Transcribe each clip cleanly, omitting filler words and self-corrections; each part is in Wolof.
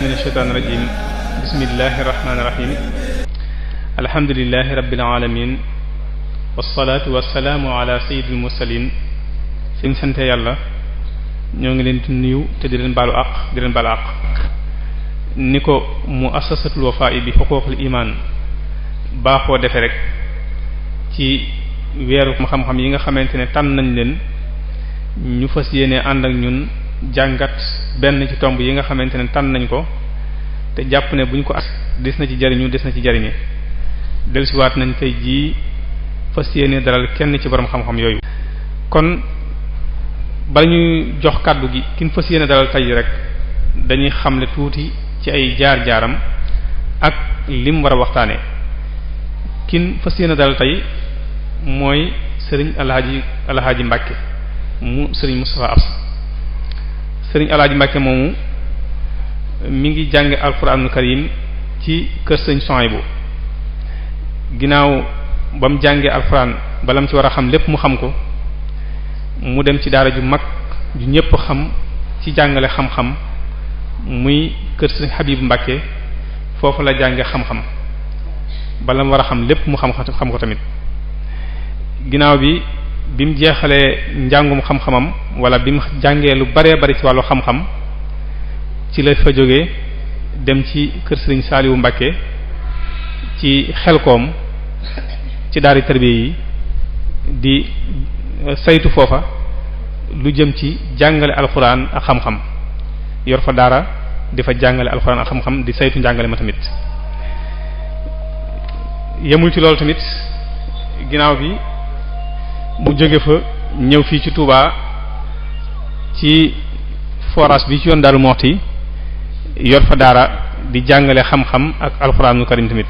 min ashaytaani rajim bismillahi rahmaani rahim alhamdulillahi rabbil alamin wassalaatu wassalaamu ala sayyidil mursalin suñ sante yàlla ñoo ngi leen di nuyu te di leen baalu àq di leen baalu àq ni ko muassasatul Wafa'i bi huquqil iman baaxoo defe rek ci weeru xam-xam yi nga xamante ne tànn nañ leen ñu fas yéene ànd ak ñun jàngat benn ci tomb yi nga xamante ne tànn nañ ko te jàpp ne buñ ko des na ci jariñu des na ci jariñe dellusiwaat nañ tey jii fas yéene dalal kenn ci borom xam-xam yooyu. kon bala ñuy jox kàddu gi kin fas yéene dalal tey rek dañuy xamle tuuti ci ay jaar-jaaram ak lim war a waxtaane kin fas yéene dalal tey mooy sëriñ alhaaji Mbàkke mu sëriñ Moustapha Absa sëriñ alhaaji Mbàkke moomu mi ngi jànge alxuraanul karim ci kër sëriñ Souhaïbou ginnaaw ba mu jàngee alxuraan bala mu ci war a xam lépp mu xam ko mu dem ci daara ju mag ju ñépp xam ci jàngale xam-xam muy kër sëriñ Habib Mbàkke foofu la jànge xam-xam bala mu war a xam lépp mu xam ko tamit ginnaaw bi mu jeexalee njàngum xam-xamam wala bi mu jàngee lu baree bari ci wàllu xam-xam ci la fa jógee dem ci kër Sëriñ Saaliwu Mbàkke ci Xelkoom ci daari tarbiya yi di saytu foofa lu jëm ci jàngale alxuraan ak xam-xam yor fa daara di fa jàngale alxuraan ak xam-xam di saytu njàngale ma tamit yemul ci loolu tamit ginnaaw bi mu jóge fa ñëw fii ci Touba ci forage bi ci yoon Darou Moukhty yor fa daara di jàngale xam-xam ak alxuraanul karim tamit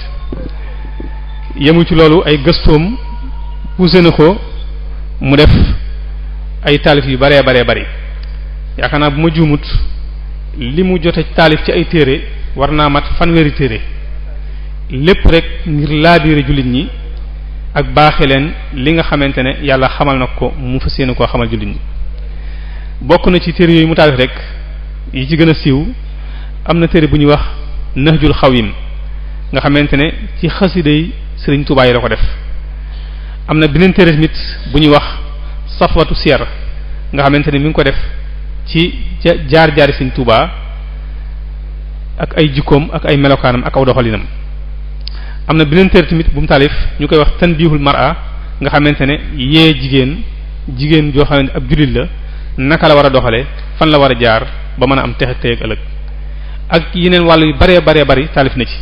yemul ci loolu ay gëstoom poussé na ko mu def ay taalif yu baree bari yaakaar naa bu ma juumut li mu jote taalif ci ay téere war naa mat fanweeri téere lépp rek ngir laabiire jullit ñi ak baaxe leen li nga xamante ne yàlla xamal na ko mu fas yéene koo xamal jullit ñi bokk na ci téere yooyu mu taalif rek yi ci gën a siiw am na téere bu ñuy wax Nahjul Xawim nga xamante ne ci xasida yi Sëriñ Tuubaa yi la ko def am na beneen téere nit bu ñuy wax Safwatu Siyar nga xamante ne mi ngi ko def ci jaar-jaari Sëriñ Tuubaa ak ay jikkoom ak ay melokaanam ak aw doxalinam am na beneen téere tamit bu mu taalif ñu koy wax Tanbihul Mar'a nga xamante ne yee jigéen joo xam ne ab jullit la naka la war a doxale fan la war a jaar ba mën a am texe tey ak ëllëg ak yeneen wàll yu baree bari taalif na ci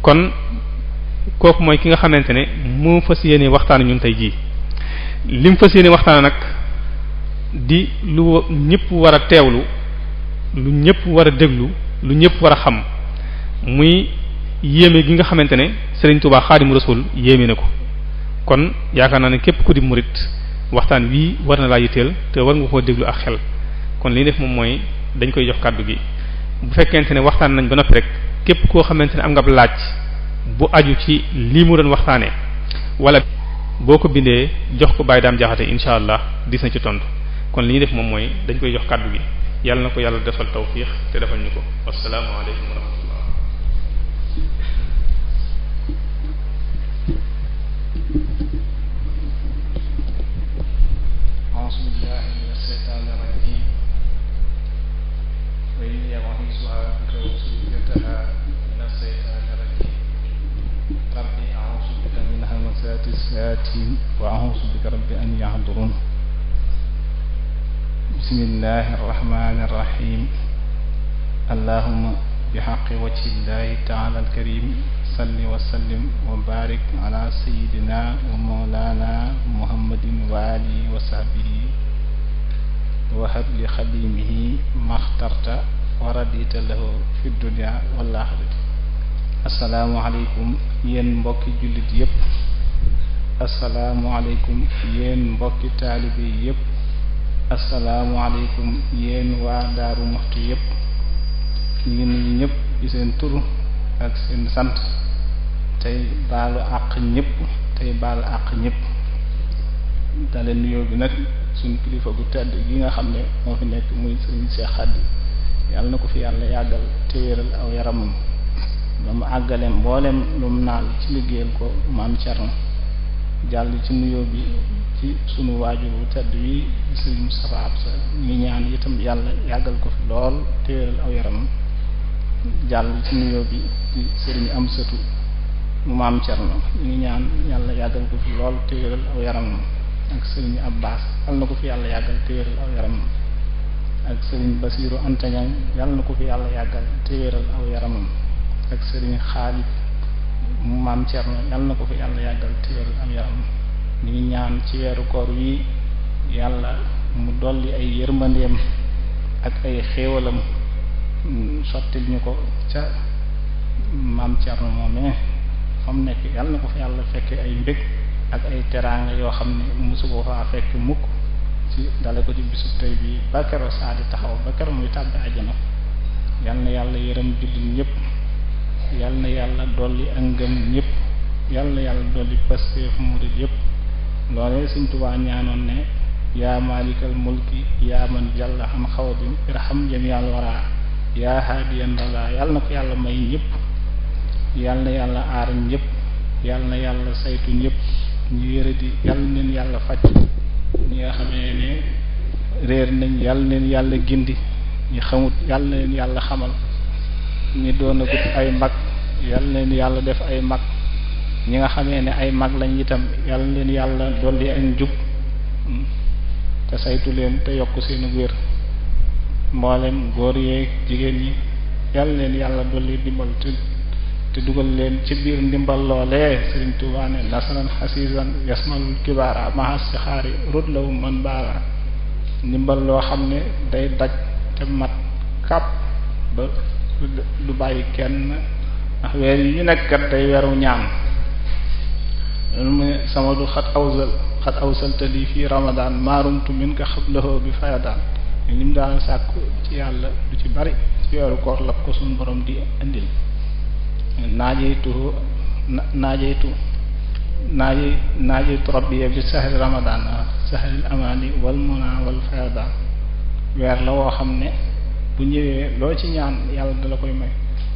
kon kooku mooy ki nga xamante ne moo fas yéene waxtaan ñun tey jii lim fas yéene waxtaan nag di lu ñëpp war a teewlu lu ñëpp war a déglu lu ñëpp war a xam muy yéeme gi nga xamante ne Serigne Touba Xaadimu Rasuul yéeme na ko kon yaakaar naa ne képp ku di murit waxtaan wii war na laa yitteel te war nga koo déglu ak xel kon li def moom mooy dañ koy jox kàddu gi bu fekkente ne waxtaan nañ ba noppi rek képp koo xamante ne am nga laaj bu aju ci lii mu doon waxtaanee wala boo ko bindee jox ko Baye Dame Jaxate incha allah dis na ci tontu kon li ñuy def moom mooy dañ koy jox kàddu gi yàlla na ko yàlla defal tawfiix te defal ñu ko wassalaamu aleykum wa rahmatullah. أعوذ بالله من الشيطان الرجيم وإني أعيذها بك وذريتها من الشيطان الرجيم ربي أعوذ بك من همزات الشياطين وأعوذ بك رب أن يحضرون بسم الله الرحمن الرحيم اللهم بحق وجه الله تعالى الكريم صل وسلم وبارك على سيدنا ومولانا محمد وآله وصحبه وهب لخديمه ما اخترت ورديت له في الدنيا والآخرة السلام عليكم yéen mbokki jullit yépp assalaamu aleykum yéen mbokki taalibe yépp asalaamualeykum yéen waa Daaru Muxti yépp ñu ngi nuyu ñëpp ci seen tur ak seen sant tey baalu àq ñëpp tey baalu àq ñëpp dale nuyoo bi nag suñu kilifa gu tedd gi nga xam ne moo fi nekk muy Sëriñ Cheikh Khady yàlla na ko fi yàlla yàggal te wéral aw yaramam ba mu àggale mboolem lu mu naal ci liggéeyal ko maam Thierno jàll ci nuyoo bi ci sunu waajur bu tedd wi Sëriñ Moustapha Absa ñu ñaan itam yàlla yàggal ko fi lool te wéral aw yaramam jàll ci nuyoo bi ci Sëriñ Amsatu mu maam Thierno ñu ñaan yàlla yàggal ko fi lool te wéral aw yaramam ak Sëriñ Abbas yàlla na ko fi yàlla yàggal te wéral aw yaramam ak Sëriñ Basiiru Antañang yàlla na ko fi yàlla yàggal te wéral aw yaramam ak Sëriñ Xaalid mu maam Thierno yàlla na ko fi yàlla yàggal te wéral aw yaramam ñu ngi ñaan ci weeru koor wi yàlla mu dolli ay yërmandeem ak ay xéewalam sottil ñu ko ca maam Thierno moomee xam nekk yàlla na ko fi yàlla fekke ay mbég ak ay teraanga yoo xam ne mosu ko faa fekk mukk ci dale ko ci bisub tey bi ba kero saa di taxaw ba kero muy tàbbi àjjana yal na yàlla yërëm jullit ñëpp yal na yàlla dolli ak ngëm ñëpp yal na yàlla dolli pasteef murid yëpp loolee Sëriñ Tuubaa ñaanoon ne yaa maalikal mulki yaa man jàlla xam xawadim irham jam yàlla waraa yaa haadiyan dala yal na ko yàlla may ñëpp yal na yàlla aar ñëpp yal na yàlla saytu ñëpp ñu yërëdi yal neen yàlla faj ñi nga xamee ne réer nañ yal neen yàlla gindi ñi xamut yal neen yàlla xamal ñi doonagut ay mag yal neen yàlla def ay mag ñi nga xamee ne ay mag lañ itam yal neen yàlla dolli ak njub te saytu leen te yokk seenu wér mboolem góor yeeg jigéen ñi yal neen yàlla dolli dimbal te dugal leen ci biir ndimbal loolee Sëriñ Tuubaa ne nasaran xasiisan yasmalul kibaara mahas ci xaari rut lawu man baara ndimbal loo xam ne day daj te mat kàpp ba du bàyyi kenn ndax weer yi ñu nekk kat day weeru ñaan loolu mu ne sama du xat awsaltali fii ramadaan maarumtu min ka xablahoo bi fayadaan li mu daan sàkku ci yàlla du ci bari ci weeru koor la ko suñu borom di indil naajeytu rabbiya bi sahri ramadan sahril amani wal muna wal fayadan weer la woo xam ne bu ñëwee loo ci ñaan yàlla dala koy may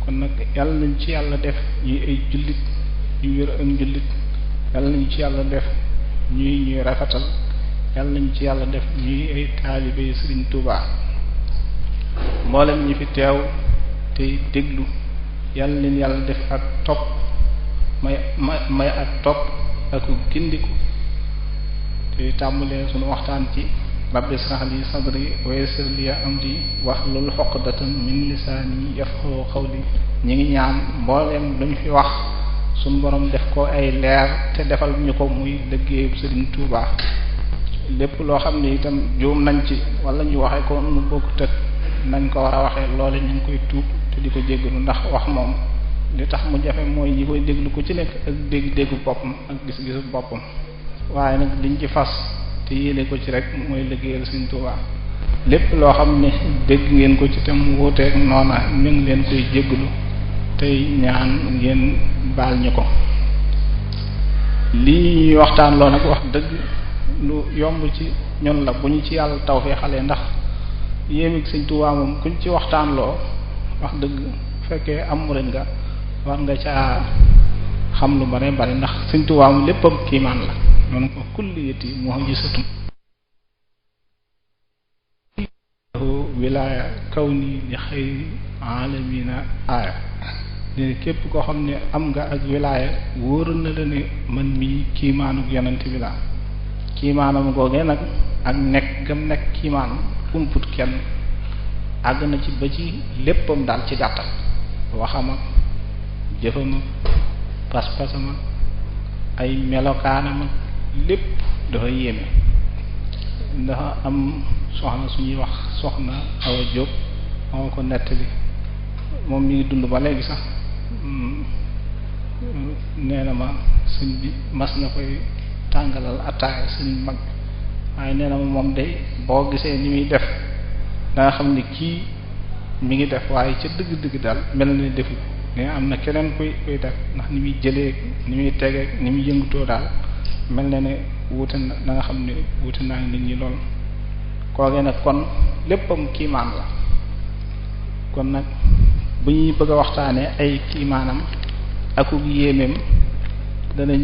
kon nag yàlla nañ ci yàlla def ñuy ay jullit yu wér ak njullit yàlla nañ ci yàlla def ñuy rafetal yàlla nañ ci yàlla def ñuy ay taalibe Sëriñ Tuubaa mboolem ñi fi teew tey déglu yàlla leen yàlla def ak topp may ak topp ak gindiku te tàmbalee sunu waxtaan ci rabbi israh li sadri wa yassir li amri wahlul uqdatan min lisaani yafqahu qawli ñi ngi ñaan mbooleem luñ fi wax sunu borom def ko ay leer te defal ñu ko muy liggéeyub Sëriñ Tuubaa lépp loo xam ne itam juum nañ ci wala ñu waxe ko nu bokk tëg nañ ko war a waxee loole ñu ngi koy tuub te di ko jéggalu ndax wax moom li tax mu jafe mooy ñi koy déglu ko ci nekk ak dégg-déggu boppam ak gis-gisu boppam waaye nag liñ ci fas te yéene ko ci rek mooy liggéeyal Sëriñ Tuubaa lépp loo xam ne dégg ngeen ko ci te mu wuuteeg noona ñu ngi leen koy jéggalu tey ñaan ngeen baal ñu ko lii ñuy waxtaan loo nag wax dëgg lu yomb ci ñun la bu ñu ci yàlla tawfee xale ndax yéemig Sëriñ Tuubaa moom kuñ ci waxtaan loo wax dëgg fekkee am murid nga war nga caa xam lu bare bare ndax Sëriñ Tuubaa mu léppam kiimaan la noonu ko kulliyati mu'jizatun wilaaya kawni li xayri aalamiina aaya ne képp koo xam ne am nga ak wilaaya wóor na la ne man mii kiimaanuk yonent bi laa kiimaanam googee nag ak nekk gam nekk kiimaan umput kenn àgg na ci ba ci léppam daal ci gàttal waxam ak jëfam ak pas-pasam ak ay melokaanam ak lépp dafa yéeme dafa am soxna suñuy wax soxna Awa Diop moo ko nettali moom mi ngi dund ba léegi sax nee na ma sëñ bi mas na koy tàngalal attaaya sëñ mag waaye nee na moom day boo gisee ni muy def da nga xam ne kii mi ngi def waaye ca dëgg-dëgg daal mel na ni defu mais am na keneen kuy def ndax ni muy jëlee ni muy tegee ni muy yëngutoo daal mel na ne wuute na da nga xam ne wuute naa nit ñi lool koogee nag kon léppam kiimaan la kon nag bu ñuy bëgg a waxtaanee ay kiimaanam akuk yéemeem danañ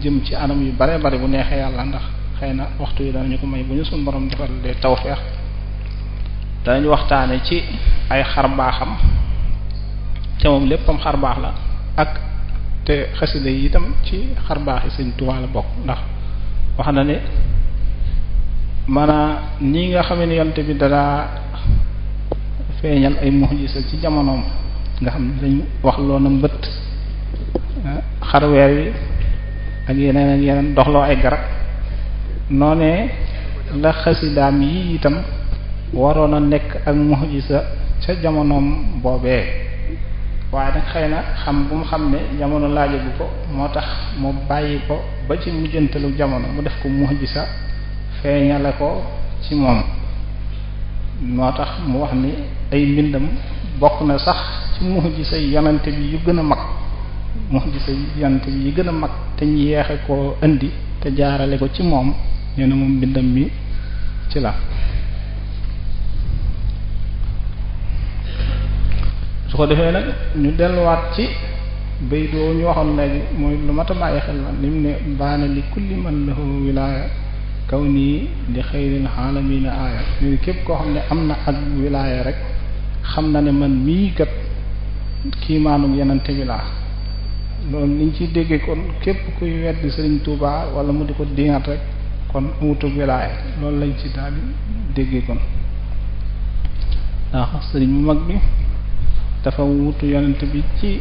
jëm ci anam yu bare bare bu neexee yàlla ndax xëy na waxtu yi danañu ko may bu ñu suñu borom defal de tawfeex danañ waxtaane ci ay xarbaaxam te moom léppam xarbaax la ak te xasida yi itam ci xarbaax yi Sëriñ Tuubaa la bokk ndax wax na ne maanaam ñi nga xam ne yonte bi dadaa feeñal ay mu'jiza ci jamonoom nga xam ne dañ wax loo na mbëtt xarweer wi ak yeneen doxloo ay garab noonee la xasidaam yi itam waroon a nekk ak mu'jiza ca jamonoom boobee waaye nag xëy na xam bu mu xam ne jamono laajagu ko moo tax mu bàyyi ko ba ci mujjantalu jamono mu def ko mu'jiza feeñale ko ci moom moo tax mu wax ni ay mbindam bokk na sax ci mu'jiza yonante bi yu gën a mag mu'jiza yonante bi yu gën a mag te ñu yeexe koo indi te jaarale ko ci moom nee na moom mbindam mi ci la su ko defee nag ñu delluwaat ci bay doo ñu waxoon léegi mooy lu mat a bàyyi xel la lim ne baana li kulli man lahu wilaaya kaw nii li xayril aalamiina aaya ni képp koo xam ne am na ak wilaaya rek xam na ne man mii kat kiimaanum yenante bi laa loolu liñ ciy déggee kon képp kuy weddi Sëriñ Tuubaa wala mu di ko diŋat rek kon amutug wilaaya loolu lañ ci daal di déggee kon ndax sëriñ bu mag bi dafa wutu yonent bi ci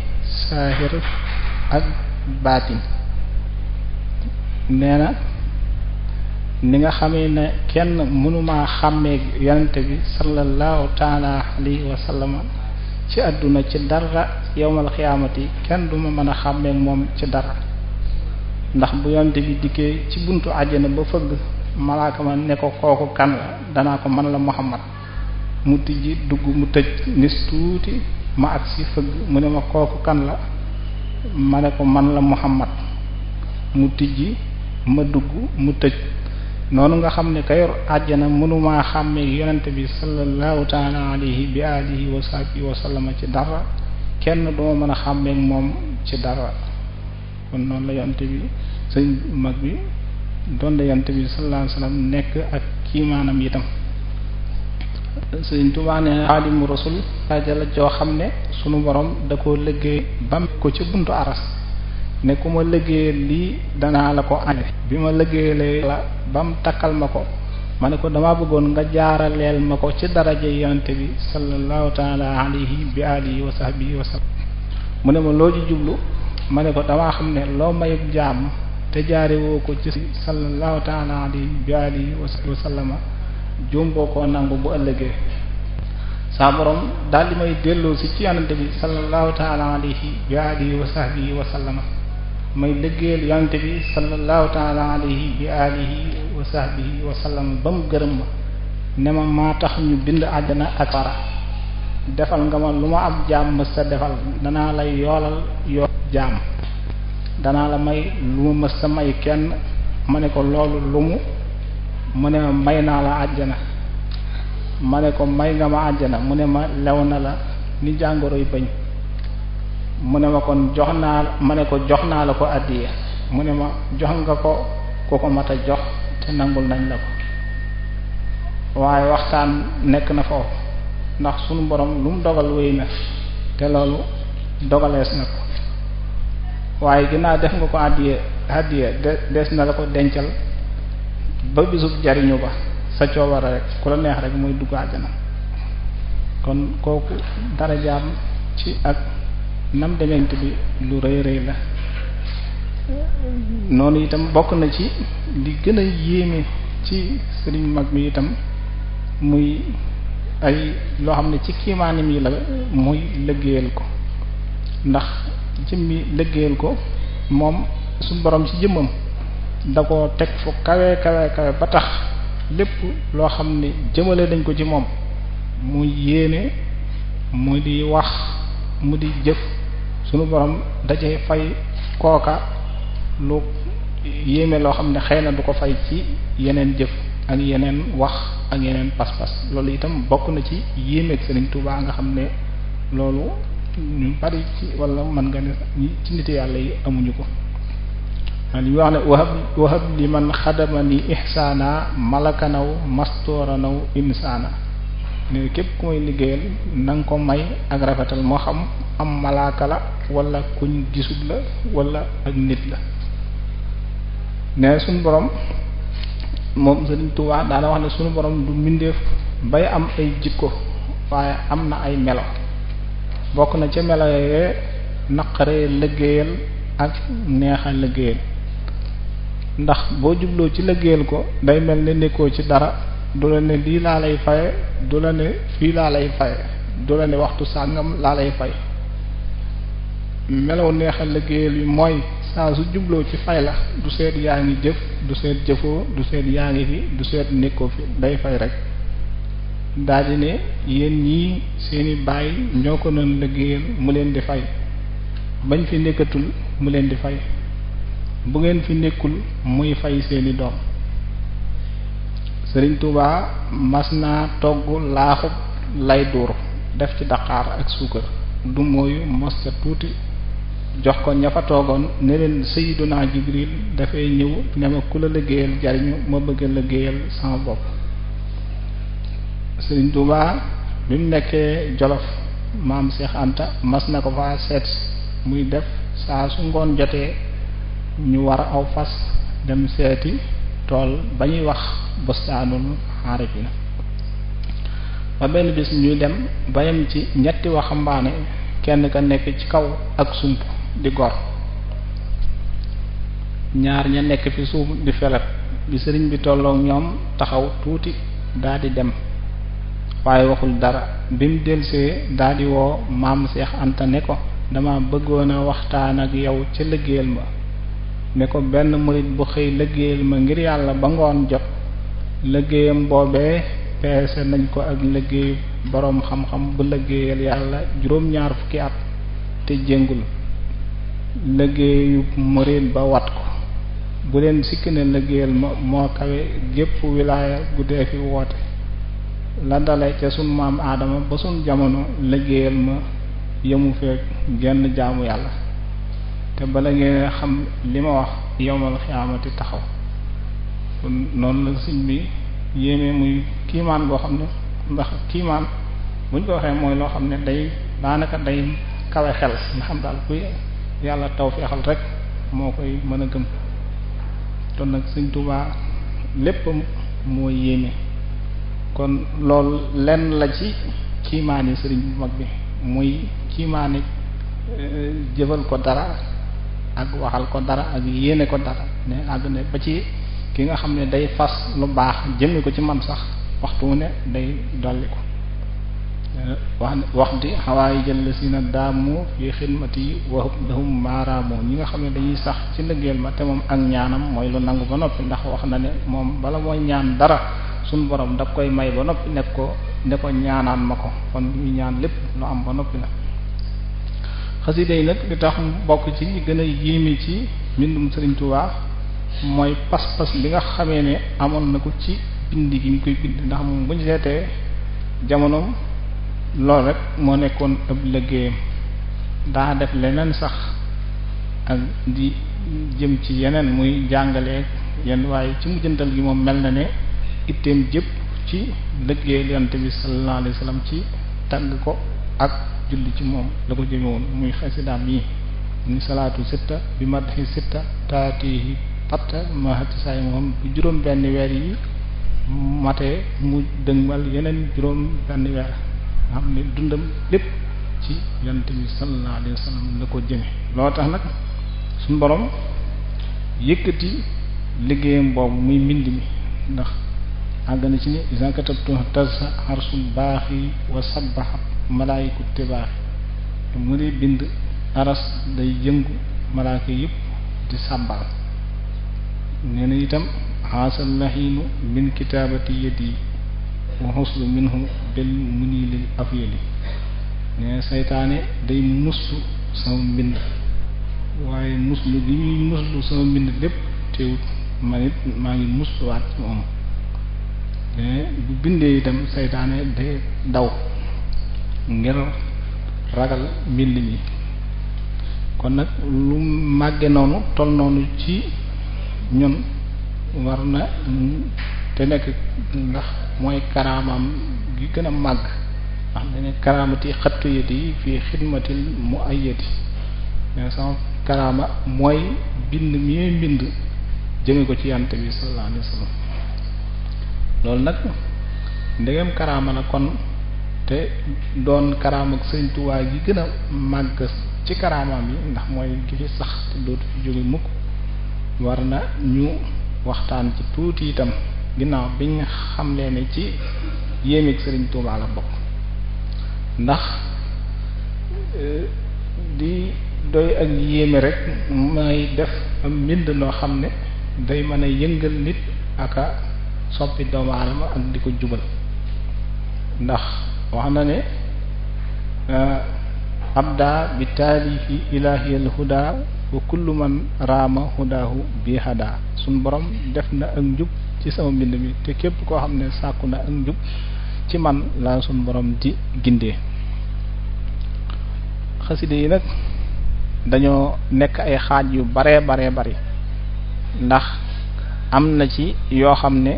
saahir ak baatin nee na ni nga xamee ne kenn mënumaa xàmmee yonent bi sallallahu taala alayhi wa sallam ci àdduna ci dara yawmal xiyaamati kenn du ma mën a xàmmee moom ci dara ndax bu yonent bi dikkee ci buntu àjjana ba fëgg malaaka ma ne ko kooku kan la danaa ko man la Muhammad mu tijji dugg mu tëj nis tuuti ma ak si fëgg mu ne ma kooku kan la ma ne ko man la Muhammad mu tijji ma dugg mu tëj noonu nga xam ne ka yor àjjana mënumaa xàmmee yonente bi sallallahu taala alayhi bi alihi wa sahbihi wa sallama ci dara kenn duma mën a xàmmee moom ci dara kon noonu la yonente bi sëñ mag bi doon la yonente bi sallallahu alayhi wa sallam nekk ak kiimaanam itam Sëriñ Tuubaa ne Xaadimu Rasul dajala joo xam ne sunu borom da koo liggéey bam ko ci buntu aras ne ku ma liggéey lii danaa la ko ane bi ma liggéeyee la bam takkal ma ko ma ne ko dama bëggoon nga jaaraleel ma ko ci daraja yonente bi sallallahu taala alayhi bi alihi wa sahbihi wa sallam mu ne ma loo ci jublu ma ne ko damaa xam ne loo mayub jaam te jaare woo ko ci sallallahu taala alayhi bi alihi wa sallama juum boo koo nangu bu ëllëgee saa borom daal di may delloo si ci yonente bi sallallahu taala alayhi bi alihi wa sahbihi wa sallama may liggéeyal yonente bi sallallahu taala alayhi bi alihi wa sahbihi wa sallama ba mu gërëm ma ne ma maa tax ñu bind àjjana ak safara defal nga ma lu ma ab jaam mës sa defal danaa lay yoolal yoo jaam danaa la may lu ma mës sa may kenn ma ne ko loolu lu mu ne ma may naa la àjjana ma ne ko may nga ma àjjana mu ne ma lew na la ni jàngoroy bañ mu ne ma kon jox naa ma ne ko jox naa la ko addiya mu ne ma jox nga ko ku ko mat a jox te nangul nañ la ko waaye waxtaan nekk na foofu ndax sunu borom lu mu dogal wéy na te loolu dogalees na ko waaye ginnaaw def nga ko addiya des na la ko dencal ba bisub jariñu ba sa coobara rek ku la neex rek mooy dugg àjjana kon kooku darajaam ci ak nam demente bi lu rëy rëy la noonu itam bokk na ci li gën a yéeme ci sëriñ mag mi itam muy ay loo xam ne ci kiimaanim yi la muy liggéeyal ko ndax jëmmi liggéeyal ko moom suñu borom ci jëmmam da ko teg fu kawe kawe kawe ba tax lépp loo xam ne jëmale dañ ko ci moom mu yéene mu di wax mu di jëf sunu borom dajee fay kooka lu yéeme loo xam ne xëy na du ko fay ci yeneen jëf ak yeneen wax ak yeneen pas-pas loolu itam bokk na ci yéemeeg Sëriñ Tuubaa nga xam ne loolu ñu bari ci wala mën nga ne ci nit yàlla yi amuñu ko li ñu wax ne wahab li man xadamani ihsaana malakanaw mastoranaw insaana ne képp ku may liggéeyal na nga ko may ak rafetal moo xam am malaaka la wala kuñ gisul la wala ak nit la ne suñu borom moom Sëriñ Tuubaa daana wax ne suñu borom du mbindeef bay am ay jikko waaye am na ay melo bokk na ca melo yooyee naqaree liggéeyal ak neexa liggéeyal ndax boo jubloo ci liggéeyal ko day mel ne nekkoo ci dara du la ne lii laa lay faye du la ne fii laa lay faye du la ne waxtu sàngam laa lay fay melaw neexa liggéeyal yi mooy saa su jubloo ci fay la du seet yaa ngi jëf du seet jëfoo du seet yaa ngi fi du seet nekkoo fi day fay rek daldi ne yéen ñii seeni baay ñoo ko doon liggéeyal mu leen di fay bañ fi nekkatul mu leen di fay bu ngeen fi nekkul muy fay seeni doom Sëriñ Tuubaa mas naa togg laaxub lay duur def ci daqaar ak suukar du mooyu mos ca tuuti jox ko ña fa toogoon ne leen Sayyiduna Jibril dafay ñëw ne ma ku la liggéeyal jariñu ma bëgg a liggéeyal sama bopp Sëriñ Tuubaa bi mu nekkee Jolof maam Cheikh Anta mas na ko fa seet muy def saa su ngoon jotee ñu war aw fas dem seeti tool ba ñuy wax bustaanul aarifina ba benn bis ñuy dem bayam ci ñetti waxambaane kenn ka nekk ci kaw ak sump di gor ñaar ña nekk fi suuf di felet bi sëriñ bi tollook ñoom taxaw tuuti daldi dem waaye waxul dara bi mu delsee daldi woo maam Cheikh Anta ne ko dama bëggoon a waxtaan ak yow ca liggéeyal ma ne ko benn murit bu xëy liggéeyal ma ngir yàlla ba ngoon jot liggéeyam boobee peese nañ ko ak liggéeyu boroom xam-xam bu liggéeyal yàlla juróom-ñaar fukki at te jéngul liggéeyu murit ba wat ko bu leen sikki ne liggéeyal ma moo kawe gépp wilaaya bu dee fi woote la dale ca sun maam aadama ba sun jamono liggéeyal ma yemu fekk genn jaamu yàlla te bala ngeen xam li ma wax yowmal xiyaamati taxaw kon noonu la sëñ bi yéeme muy kiimaan boo xam ne ndax kiimaan buñ ko waxee mooy loo xam ne day daanaka day kawe xel nga xam daal kuy yàlla tawfeexal rek moo koy mën a gëm kon nag Sëñ Tuubaa lépp moo yéeme kon loolu lenn la ci kiimaani sëriñ bu mag bi muy kiimaani jëfal ko dara ak waxal ko dara ak yéene ko dara ne àgg ne ba ci ki nga xam ne day fas lu baax jëme ko ci man sax waxtu wu ne day dolli ko wax di xawaay jël si na daamu fi xidmati wa lahum maaraamu ñi nga xam ne dañuy sax ci liggéeyal ma te moom ak ñaanam mooy lu nangu ba noppi ndax wax na ne moom bala mooy ñaan dara suñ borom daf koy may ba noppi ne ko ñaanaan ma ko kon ñu ñaan lépp lu am ba noppi la xasida yi nag li tax bokk ci ñi gën a yéeme ci mbindum Sëriñ Tuubaa mooy pas-pas bi nga xamee ne amoon na ko ci bind gi ñu koy bind ndax moom bu ñu seetee jamonoom loolu rek moo nekkoon ab liggéeyam daa def leneen sax ak di jëm ci yeneen muy jàngale yenn waaye ci mujjantal gi moom mel na ne itteem jëpp ci liggéeyal Yonent bi sallallahu alayhi wasallam ci tagg ko ak julli ci moom la ko jëme woon muy xasidaam yi ni salaatu sitta bi madhi sitta taatihi patta mahati saay moom bu juróom benn weer yi matee mu dëgmal yeneen juróom benn weer nga xam ne dundam lépp ci Yonent bi sallallahu alayhi wasallam la ko jëme loo tax nag suñu borom yëkkati liggéeyam boobu muy mbind mi ndax àgg na ci ni iza katabtu tasa arsul baaxi wa sabbaha malaayiku tibaaxi mu di bind aras day yëngu malaaka yëpp di sàbbal nee na itam haasal lahiinu min kitaabati yadi wa xuslu minhu bil munilil afyali ne saytaane day muslu sama mbind waaye muslu gi muy muslu sama mbind lépp teewut man it maa ngi musluwaat ci moom mais bu bindee itam saytaane day daw ngir ragal mbind mi kon nag lu màgge noonu tol noonu ci ñun war na te nekk ndax mooy karaamam gi gën a màgg ndax dane karaamati xattu yati fii xidmatil mu ayyati mais sama karaama mooy bind mi mbind jëme ko ci yante bi sallallahu alayhi wa sallam loolu nag ndegem karaama la kon te doon karaama ak Sëriñ Tuubaa gi gën a màgg ci karaamaam yi ndax mooy gi fi sax te dootu fi jóge mukk war na ñu waxtaan ci tuuti itam ginnaaw biñ xamlee ne ci yéemig Sëriñ Tuubaa la bokk ndax di doy ak yéeme rek may def am mbind noo xam ne day mën a yëngal nit aka soppi doomu aadama ak di ko jubal ndax wax na ne abda bi taalifi ilahiyal huda wa kullu man raama hudahu bi hada suñ borom def na ak njub ci sama mbind mi te képp koo xam ne sàkku na ak njub ci man la suñ borom di gindee xaside yi nag dañoo nekk ay xaaj yu baree bari ndax am na ci yoo xam ne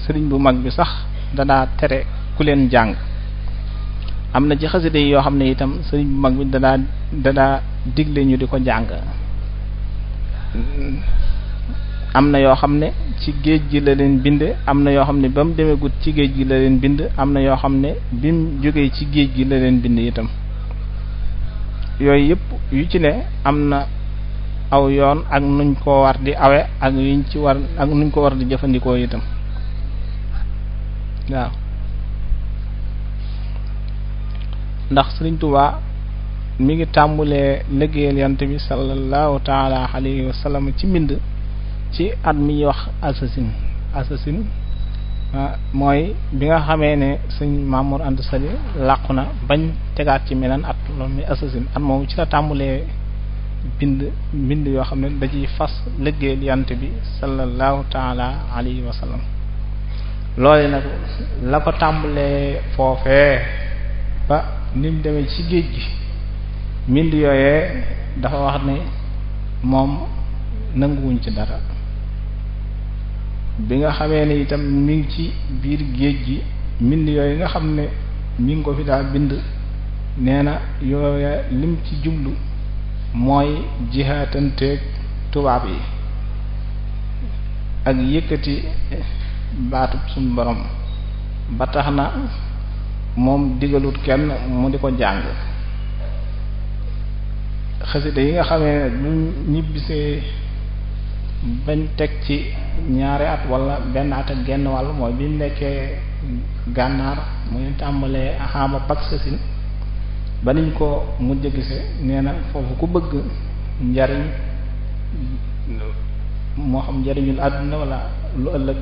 sëriñ bu mag bi sax danaa tere ku leen jàng am na ci xaside yi yoo xam ne itam sëriñ bu mag bi danaa digle ñu di ko jàng am na yoo xam ne ci géej gi la leen bind am na yoo xam ne ba mu demee gut ci géej gi la leen bind am na yoo xam ne bi mu jógee ci géej gi la leen bind itam yooyu yëpp yu ci ne am na aw yoon ak nuñ ko war di awe ak yuñ ci war ak nuñ ko war di jëfandikoo itam waaw ndax Sëriñ Tuubaa mi ngi tàmbulee liggéeyal yant bi sallallahu taala alayhi wa sallam ci mbind ci at mi ñuy wax assasine mooy bi nga xamee ne sëñ Mamour Anta Sali làqu na bañ tegaat ci meneen at loolu muy assasine at moom ci la tàmbulee bind yoo xam ne da ciy fas liggéeyal yant bi sallallahu taala alayhi wa sallam loolu nag la ko tàmbulee foofee ba ni mu demee ci géej gi mbind yooyee dafa wax ne moom nanguwuñ ci dara bi nga xamee ne itam mi ngi ci biir géej gi mbind yooyu nga xam ne mi ngi ko fi daa bind nee na yooya lim ci jublu mooy jihaatanteeg tubaab yi ak yëkkati baatub suñu borom ba tax na moom digalut kenn mu di ko jàng xasida yi nga xamee ne lu ñibbisee bañ teg ci ñaari at wala benn at ak genn wàll mooy bi mu nekkee gànnaar mu ngi tàmbalee axaama bak sasin ba niñ ko mujj gise nee na foofu ku bëgg njariñ moo xam njariñul àdduna wala lu ëllëg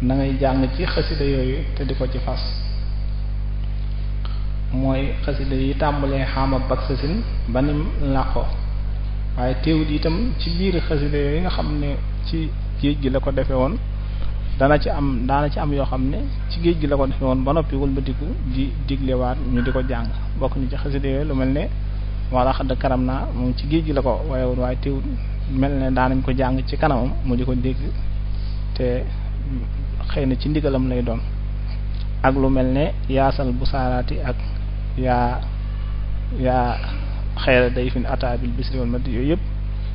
na ngay jàng ci xasida yooyu te di ko ci fas mooy xasida yi tàmbalee xaama bak sasin ba nim làqoo waaye teewut itam ci biir xasida yooyu nga xam ne ci géej gi la ko defe woon daana ci am yoo xam ne ci géej gi la ko defe woon ba noppi wëlbatiku di diglewaat ñu di ko jàng bokk ni ci xasida yooyu lu mel ne wala xadd karam naa moom ci géej gi la ko waaye woon waaye teewut mel ne daanañ ko jàng ci kanamam mu di ko dégg te xëy na ci ndigalam lay doon ak lu mel ne yaasal bu saaraati ak yaa xayra day fin ataabil bisri wal madi yooyu yëpp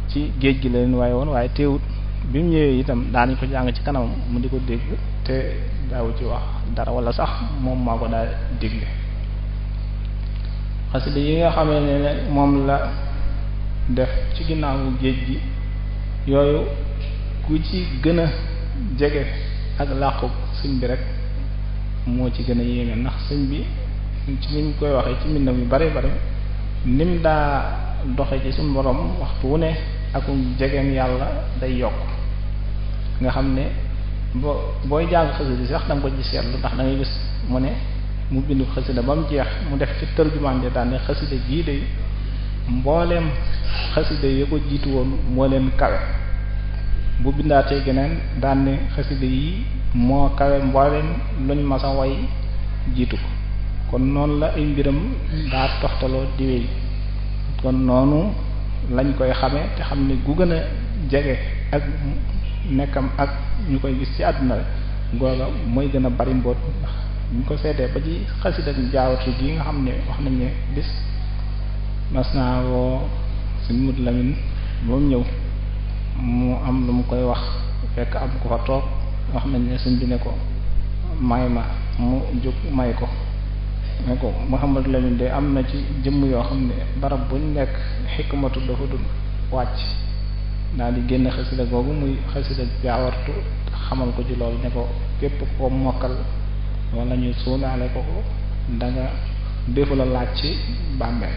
ci géej gi la leen waaye woon waaye teewut bi mu ñëwee itam daanañ ko jàng ci kanamam mu di ko dégg te daawu ci wax dara wala sax moom maa ko daal dégle xasida yi nga xamee ne moom la def ci ginnaawu géej gi yooyu ku ci gën a jege ak làqu sëñ bi rek moo ci gën a yéeme ndax sëñ bi ci niñ koy waxee ci mbindam yu bare nim daa doxe ci suñu borom waxtu wu ne akum jegeen yàlla day yokk nga xam ne booy jàng xasida sax da nga ko ci seetlu ndax da ngay gis mu ne mu bindu xasida ba mu jeex mu def ci tërjumaan ja daan ne xasida jii de mbooleem xasida yi ko jiitu woon moo leen kawe bu bindaatee geneen daan ne xasida yi moo kawe mbooleem luñ masa way jiitu ko kon noonu la ay mbiram daa toxtaloo di wéy kon noonu lañ koy xame te xam ne gu gën a jege ak nekkam ak ñu koy gis ci àdduna rek googa mooy gën a bari mboot ndax ñu ko seetee ba ci xasida jaawatu gi nga xam ne wax nañ ne bis mas naa woo suñ mut lamin ba mu ñëw mu am lu mu koy wax fekk am ko fa toog wax nañ ne suñ bi ne ko may ma mu jóg may ko ne ko Muhammadu Lamin de am na ci jëmm yoo xam ne barab buñ nekk xikmatu dafa dul wàcc daal di génn xasida googu muy xasida jaawartu xamal ko ci loolu ne ko képp ko mokkal wala ñu suunaale ko danga defu la laaj ci bàmmeel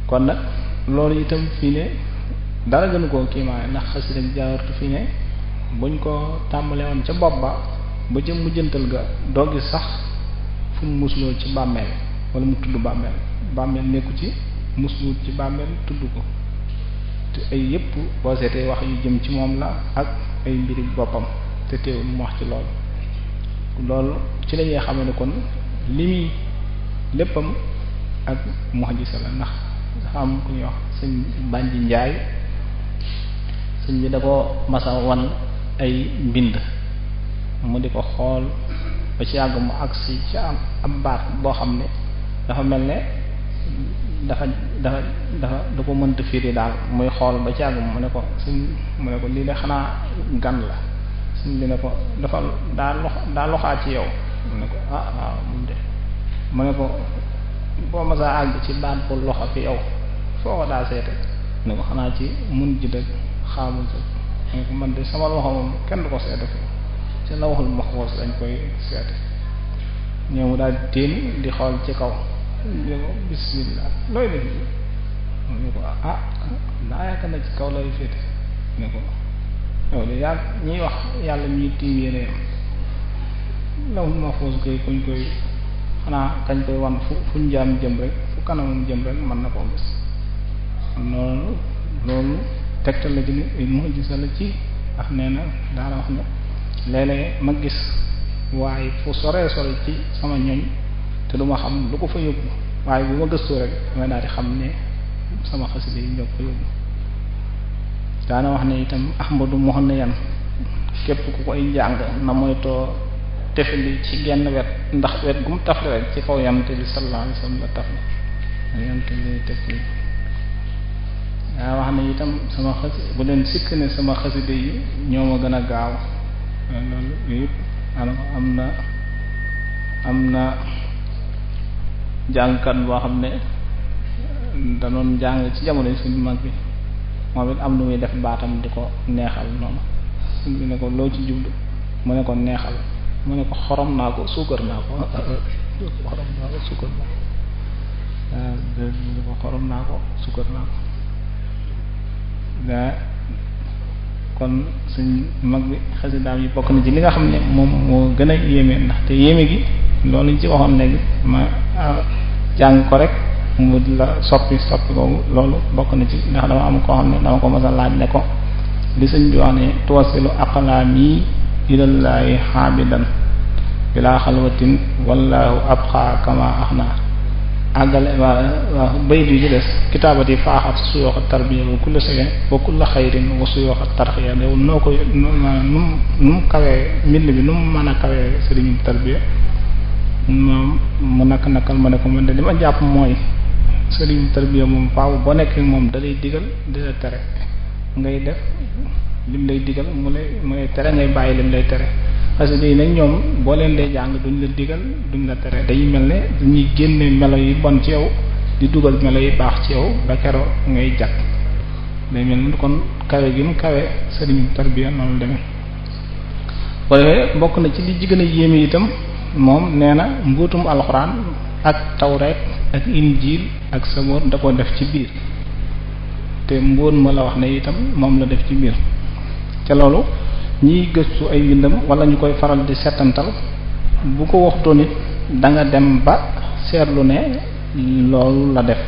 kon nag loolu itam fii ne dara gënu koo kiimaane ndax xasida jaawartu fii ne buñ ko tàmbalee woon ca bopp ba ca mujjantal ga doo gis sax fu mu musloo ci bàmmeel wala mu tudd bàmmeel nekku ci muslu ci bàmmeel tudd ko te ay yépp boo seetee wax yu jëm ci moom la ak ay mbiri boppam te teewul mu wax ci loolu ci lañuy xamee ne kon li muy léppam ak mu'jiza la ndax dafa am ku ñuy wax sëñ Banji Njaay sëñ bi da ko masa wan ay mbind mu di ko xool ba ci yàgg mu agsi ci am baat boo xam ne dafa mel ne dafa da ko mënta firi daal muy xool ba ci yàgg mu ne ko lii de xanaa gan la suñ bi ne ko dafa daa loxaa ci yow mu ne ko waaw mun de mu ne ko boo masaa àgg ci baat bu loxo fi yow foo ko daa seete mu ne ko xanaa ci mun ji dëgg xaamul sa mu ne ko man de sama loxo moom kenn du ko seete fi ci la waxul maxwoos lañ koy seete ñëw mu daal di téen di xool ci kaw ñu ko bismillah looy def ñu ko daa yaakaar na ci kaw lay féete ne ko yow de yaa ñiy wax yàlla ñuy tiim yéene yam lawul maxwoos koy kuñ koy xanaa kañ koy wan fu njaam jëm rek fu kanamam jëm rek mën na koo gis loolu tegtal la ci ne ay mu'jiza la ci ndax nee na daana wax ne léeg-léeg ma gis waaye fu sore ci sama ñoñ te duma xam lu ko fa yóbbu waaye bu ma gëstoo rek damay daal di xam ne sama xasida yi ñoo ko yóbbu daana wax ne itam Ahmadu Muhannayan képp ku koy jàng na moytoo tefli ci genn wet ndax wet gu mu tafli rek ci kaw yamte bi sallallahu alayhi wasallam la tafli yamte bi tefli daa wax ne itam sama xasi bu leen sikk ne sama xasida yi ñoo ma gën a gaaw loolu yëpp am na jàngkat boo xam ne da doon jàng ci jamono suñu mag bi moom it am lu muy def baatam di ko neexal noonu suñ bi ne ko loo ci jublu mu ne ko neexal mu ne ko xorom naa ko suukar naa ko xorom naa ko suukar naa ko mu ne ko xorom naa ko suukar naa ko daa kon suñ mag bi xasidaam yi bokk na ci li nga xam ne moom moo gën a yéeme ndax te yéeme gi loolu ñu ci waxoon léegi ma jàng ko rek mu la soppi boobu loolu bokk na ci ndax dama am koo xam ne dama ko mas a laaj ne ko li sëñ bi wax ne tuwasilu aqlaami ilallaahi xaabidan bilaa xalwatin wallaahu abqa kama axna àggale waa bayit yi ci des kitaabati faaxat suyooxa tarbiya wa kulla sayin wa kulla xayrin wa suyooxa tarxiya yow noo koy nu mu kawee mbind bi nu mu mën a kawee sëriñu tarbiya moom mu nakal ma ne ko man de li ma jàpp mooy sëriñu tarbiya moom faaw boo nekkee moom da lay digal di la tere ngay def lim lay digal mu lay tere ngay bàyyi lim lay tere parce que nag ñoom boo leen dee jàng duñ la digal duñ la tere dañuy mel ne dañuy génne melo yi bon ci yow di dugal melo yi baax ci yow ba keroo ngay jàpp day mel ni kon kawe gi mu kawe sëriñu tarbiya noonu demee waaye bokk na ci li gën a yéeme itam moom nee na mbuutum alxuraan ak tawreet ak injiil ak saboor da ko def ci biir te mbóot ma la wax ne itam moom la def ci biir ca loolu ñiy gëstu ay mbindam wala ñu koy faral di setantal bu ko waxtoo nit da nga dem ba seetlu ne loolu la def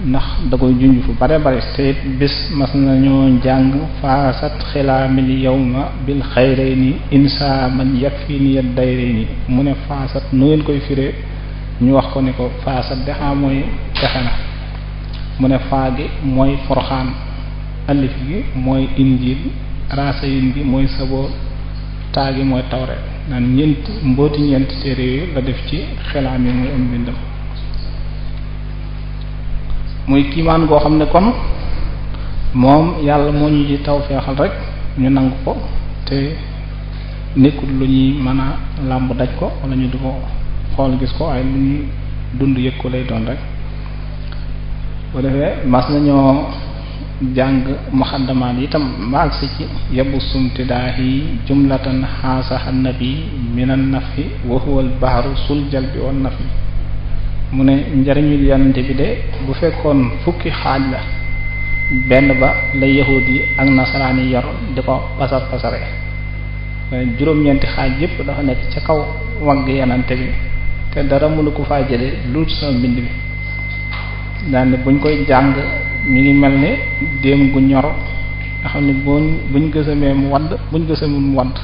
ndax da koy junj fu bare bare te it bis mas nañoo jàng faasat xilaamil yawma bil xayrayni insa man yakfini yad dayrayni mu ne faasat nu ngeen koy firee ñu wax ko ne ko faasat dexaa mooy texe na mu ne faa gi mooy forxaan alif gi mooy injil rasayin gi mooy saboor taa gi mooy tawreet naan mbooti ñeenti téere yooyu la def ci xilaam yi muy am bindam muy kiimaan goo xam ne kon moom yàlla moo ñu ci taw feexal rek ñu nangu ko te nekkul lu ñuy mën a làmb daj ko wala ñu di ko xool gis ko waaye lu ñuy dund yëg ko lay doon rek bu defee mas nañoo jàng muxaddamaat itam maag si ci yabu sumtidaahi jumlatan xaasaxa nabi minan nafi wa huwa al bahru sul jalbi wan nafi mu ne njariñul yonente bi de bu fekkoon fukki xaaj la benn ba la yahud yi ak nasaraan yi yor di ko pasar pasare juróom-ñeenti xaaj yépp dafa nekk ca kaw wagg yonente bi te dara mënu ko faa jële lu sama mbind bi daal ne buñ koy jàng mi ngi mel ne déem gu ñor nga xam ne buñ gësamee mu wadd buñ gësamul mu wadd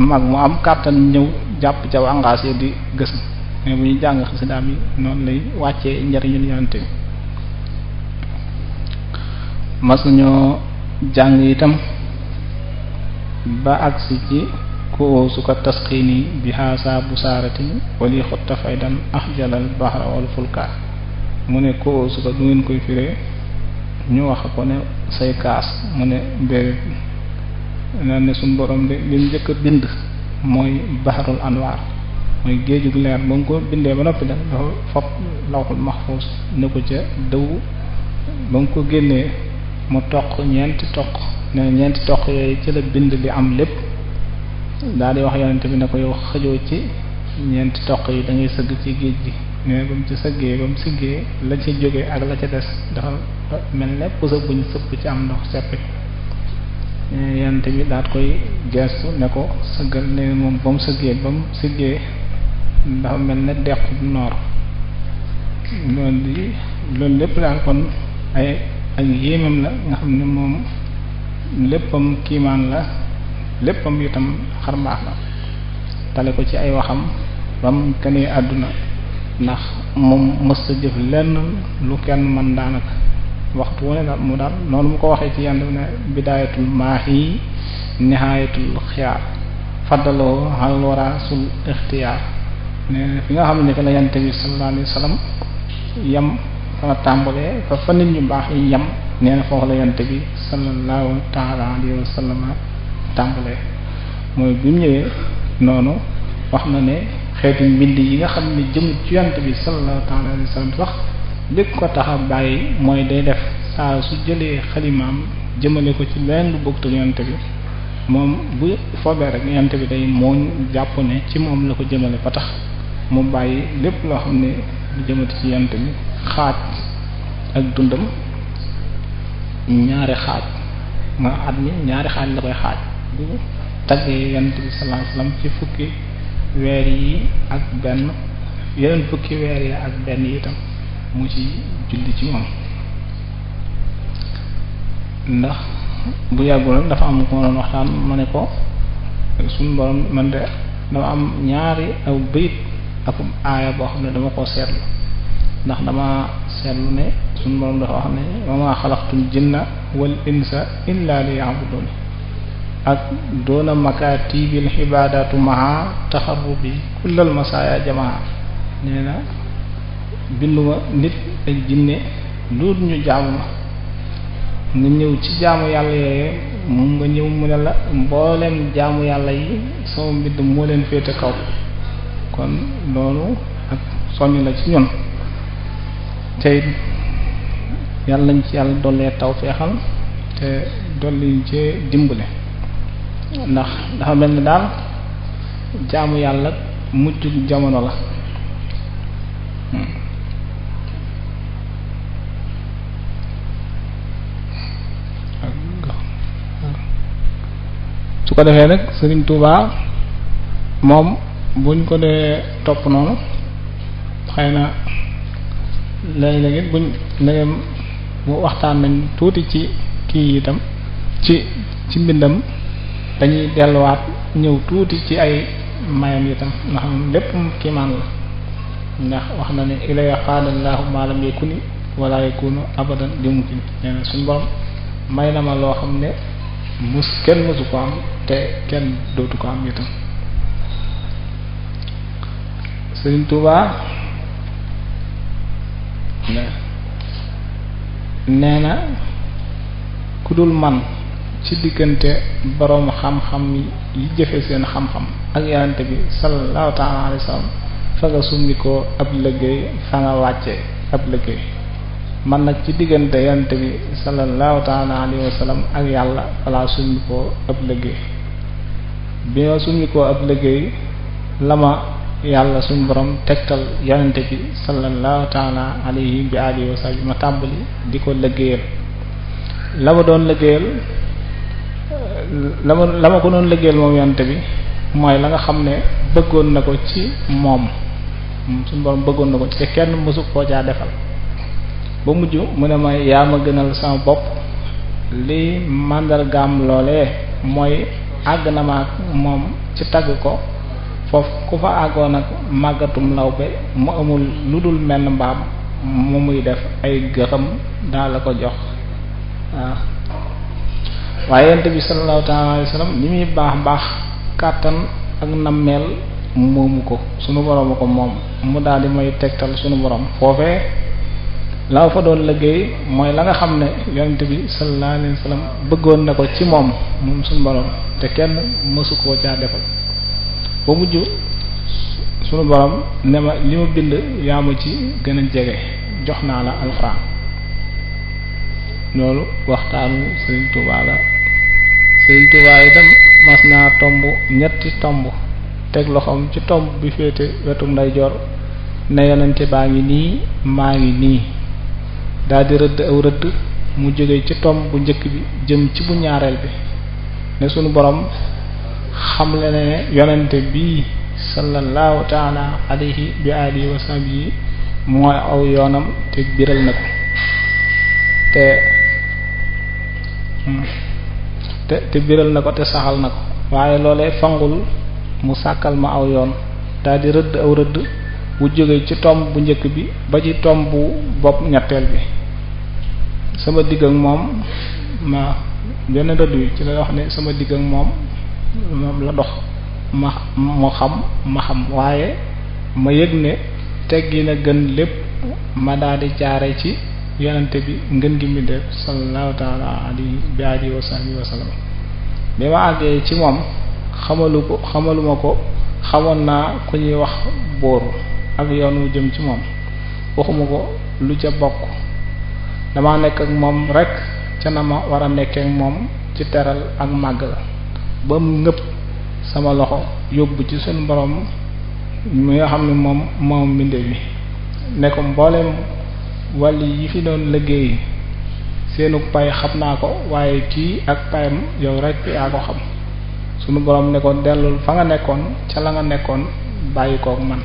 mag mu am kàttan ñëw jàpp ca wàngaas yi di gësam mais bu ñu jàng xasidaam yi noonu lay wàccee njariñul yonente bi mas nañoo jàng itam ba agsi ci ko su ko tasxiini bi xaasa bu saaratin wali xotta faydan axjalal bahra wal fulka mu ne ko su ko du ngeen koy firee ñu wax ko ne say kaas mu ne mbéy naan ne suñ borom de li njëkk a bind mooy baharul anwaar mooy géejug leer ba mu ko bindee ba noppi dafa fop lawxul mahfuus ne ko ca dëw ba mu ko génnee mu toq ñeenti toq ne ñeenti toq yooyu ci la bind li am lépp daal di wax yonente bi ne ko yow xëjoo ci ñeenti toq yi da ngay sëgg ci géej gi ne ba mu ci sëggee ba mu siggee la ci jógee ak la ca des dafa mel ne pusa buñ sëpp ci am ndox seppi yonente bi daat koy geestu ne ko sëggal ne moom ba mu sëggee ba mu siggee dafa mel ne dequ noor loolu lépp daal kon ay yéemam la nga xam ne moom léppam kiimaan la léppam itam xarbaax la tale ko ci ay waxam bam kenee àdduna ndax moom mësta jëf lenn lu kenn man daanaka waxtu wu ne daal mu daal noonu mu ko waxee ci yand ne bidaayatul maahi nihaayatul xiyaar faddaloo xal waraasul ixtiyaar ne fi nga xam ne fi la yante bi sallallahu alayhi wa sallam yam fa tàmbalee fa nit ñu baax yi yam nee na foofu la yante bi sallallahu taala alayhi wa sallam tàmbalee mooy bi mu ñëwee noonu wax na ne xeetu mbind yi nga xam ne jëm ci yante bi sallallahu taala alayhi wa sallam sax lépp ko tax a bàyyi mooy day def saa su jëlee xalimaam jëmale ko ci leneen lu bokk te yante bi moom bu foobee rek yante bi day mooñ jàpp ne ci moom la ko jëmale ba tax mu bàyyi lépp loo xam ne lu jëmati ci yante bi xaaj ak dundam ñaari xaaj nga at mi ñaari xaaj la koy xaaj bu taggee yante bi sallallahu alayhi wasallam ci fukki weer yi ak benn yeneen fukki weer yi ak benn itam mu ci julli ci moom ndax bu yàggul dafa am ko doon waxtaan ma ne ko suñu borom man de dama am ñaari aw bayit ak aaya boo xam ne dama ko seetlu ndax dama seetlu ne suñu borom dafa wax ne wa ma xalaqtul jinna wal insa illa liya'budun ak doona makatibil ibadatu maha taxarrubi kullal masaya jamaa nee na binduma nit ak jinne loolu ñu jaamu ma nga ñëw ci jaamu yàlla yooyu moom nga ñëw mu ne la mboolem jaamu yàlla yi sama mbind moo leen féete kaw kon loolu ak soññ la ci ñun tey yàlla nañ ci yàlla dollee taw feexal te dolli ci dimbale ndax dafa mel ni daal jaamu yàlla mujjug jamono la ko defee nag Sëriñ Tuubaa moom buñ ko dee topp noonu xëy na léeg-léeg buñ léegi bu waxtaan nañ tuuti ci kii itam ci mbindam dañuy delluwaat ñëw tuuti ci ay mayam itam ndax lépp kiimaan la ndax wax na ne ilaya qaadallahu ma lam yakuni wala yakunu abadan li mumkin nee na suñu borom may na ma loo xam ne kenn mësu ko am te kenn dootu ko am itam. Sëriñ Tuubaa nee na ku dul man ci diggante boroom xam-xam yi jëfe seen xam-xam ak yonent bi sallallahu ta'ala alayhi wa sallam fa nga summi ko ab liggéey fa nga wàcce ab liggéey man nag ci diggante yonent bi sallallahu ta'ala alayhi wa sallam ak yàlla falaa summi ko ab liggéey bi ma summi ko ab liggéey la ma yàlla suñ borom tegtal yonent bi sallallahu ta'ala alayhi bi alihi wa sallam ma tàmbali di ko liggéeyal la ma doon liggéeyal la ma ko doon liggéeyal moom yonent bi mooy la nga xam ne bëggoon na ko ci moom suñu borom bëggoon na ko ci te kenn mësu koo caa defal ba mujj mu ne ma yaa ma gënal sama bopp li màndargaam loolee mooy àgg na ma ak moom ci tagg ko foofu ku fa àggoon ak màggatum lawbe mu amul lu dul menn mbaam mu muy def ay gërëm daa la ko jox waaw waaye yonent bi sallallahu ta'ala alayhi wa sallam li muy baax baax kàttan ak nammeel moomu ko sunu borom ko moom mu daal di may tegtal sunu borom foofee la fa doon liggéey mooy la nga xam ne yonent bi sallallahu alayhi wa sallam bëggoon na ko ci moom sunu borom te kenn mësu koo caa defal ba mujj sunu borom ne ma li ma bind yaa ma ci gën a jege jox naa la alxuraan loolu waxtaanu Sëriñ Tuubaa la Sëriñ Tuubaa itam mas naa tomb ñetti tomb teg loxoom ci tomb bi féete wetu ndeyjoor ne yonente baa ngi nii maa ngi nii daldi rëdd aw rëdd mu jóge ci tomb bu njëkk bi jëm ci bu ñaareel bi ne sunu borom xamle ne yonente bii sallallahu ta'ala alayhi bi alihi wa sahbihi mooy aw yoonam te biral na ko te biral na ko te saxal na ko waaye loolee fangul mu sàkkal ma aw yoon daldi rëdd aw rëdd bu jóge ci tomb bu njëkk bi ba ci tomb bu bopp ñetteel bi sama digg ak moom ma benn rëdd wi ci la wax ne sama digg ak moom la dox ma xam waaye ma yëg ne teggi na gën lépp ma daldi jaare ci yonente bi ngën gi mi def sallallahu ta'ala alayhi bi alihi wa sahbihi wa sallam bi ma àggee ci moom xamaluma ko xamoon naa ku ñuy wax bóoru ak yoon wu jëm ci moom waxuma ko lu ca bokk dama nekk ak moom rek ca na ma war a nekkee ak moom ci teral ak màgg la ba mu ngëpp sama loxo yóbbu ci suñu borom mi nga xam ne moom mbinde bi ne ko mboolem wàll yi fi doon liggéey seenu pay xam naa ko waaye kii ak payam yow rek yaa ko xam sunu borom ne ko dellul fa nga nekkoon ca la nga nekkoon bàyyi kook man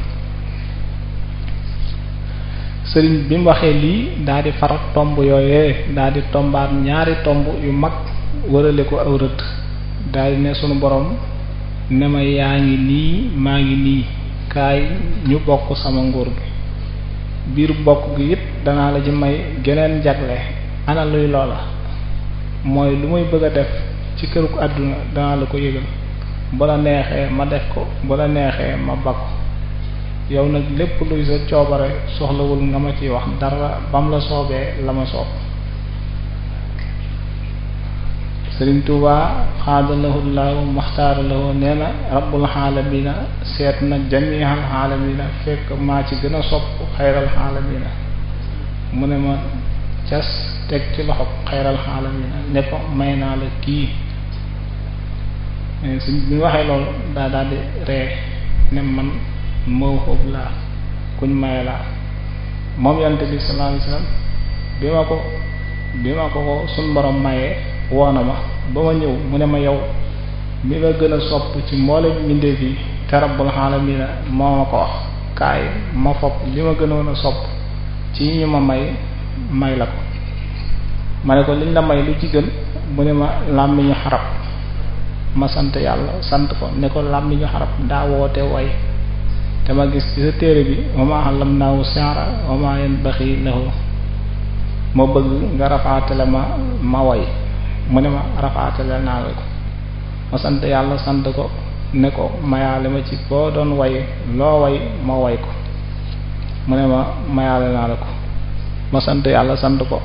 sëriñ bi mu waxee lii daal di far tomb yooyee daal di tombaat ñaari tomb yu mag wërale ko aw rëdd daal di ne sunu borom ne ma yaa ngi nii maa ngi nii kaay ñu bokk sama nguur gi biir bokk gi it danaa la ci may geneen jagle ana luy loola mooy lu muy bëgg a def ci këruk àdduna danaa la ko yëgal bu la neexee ma def ko bu la neexee ma ba ko yow nag lépp luy sa coobare soxlawul nga ma ciy wax dara bam la soobee la ma soob Sëriñ Tuubaa xaadalahu llahu maxtaaralahu nee na rabbul xaalamina seet na jamihal xaalamina fekk maa ci gën a sopp xayral xaalamina mu ne ma cas teg ci loxo xayral xaalamina ne ko may naa la kii suñ bi waxee loolu daal di ree ne man moo xóob laa kuñ maye laa moom yonent bi sallallahu alayhi wasallam bi ma ko suñ borom mayee woona ma ba ma ñëw mu ne ma yow mi ma gën a sopp ci mboolem mbindeef yi te rabbul alamin moo ma ko wax kaay ma fopp li ma gënoon a sopp ci ñu ma may la ko ma ne ko liñ la may lu ci gën mu ne ma làmmiñu xarab ma sant yàlla sant ko ne ko làmmiñu xarab daa woote way te ma gis ci sa téere bi wa ma allamnaahu shi'ra wa ma yanbaghi lahu ma bëgg nga rafaatale ma way mu ne ma rafaatale naa la ko ma sant yàlla sant ko ne ko mayaale ma ci boo doon way loo way ma way ko mu ne ma mayaale naa la ko ma sant yàlla sant ko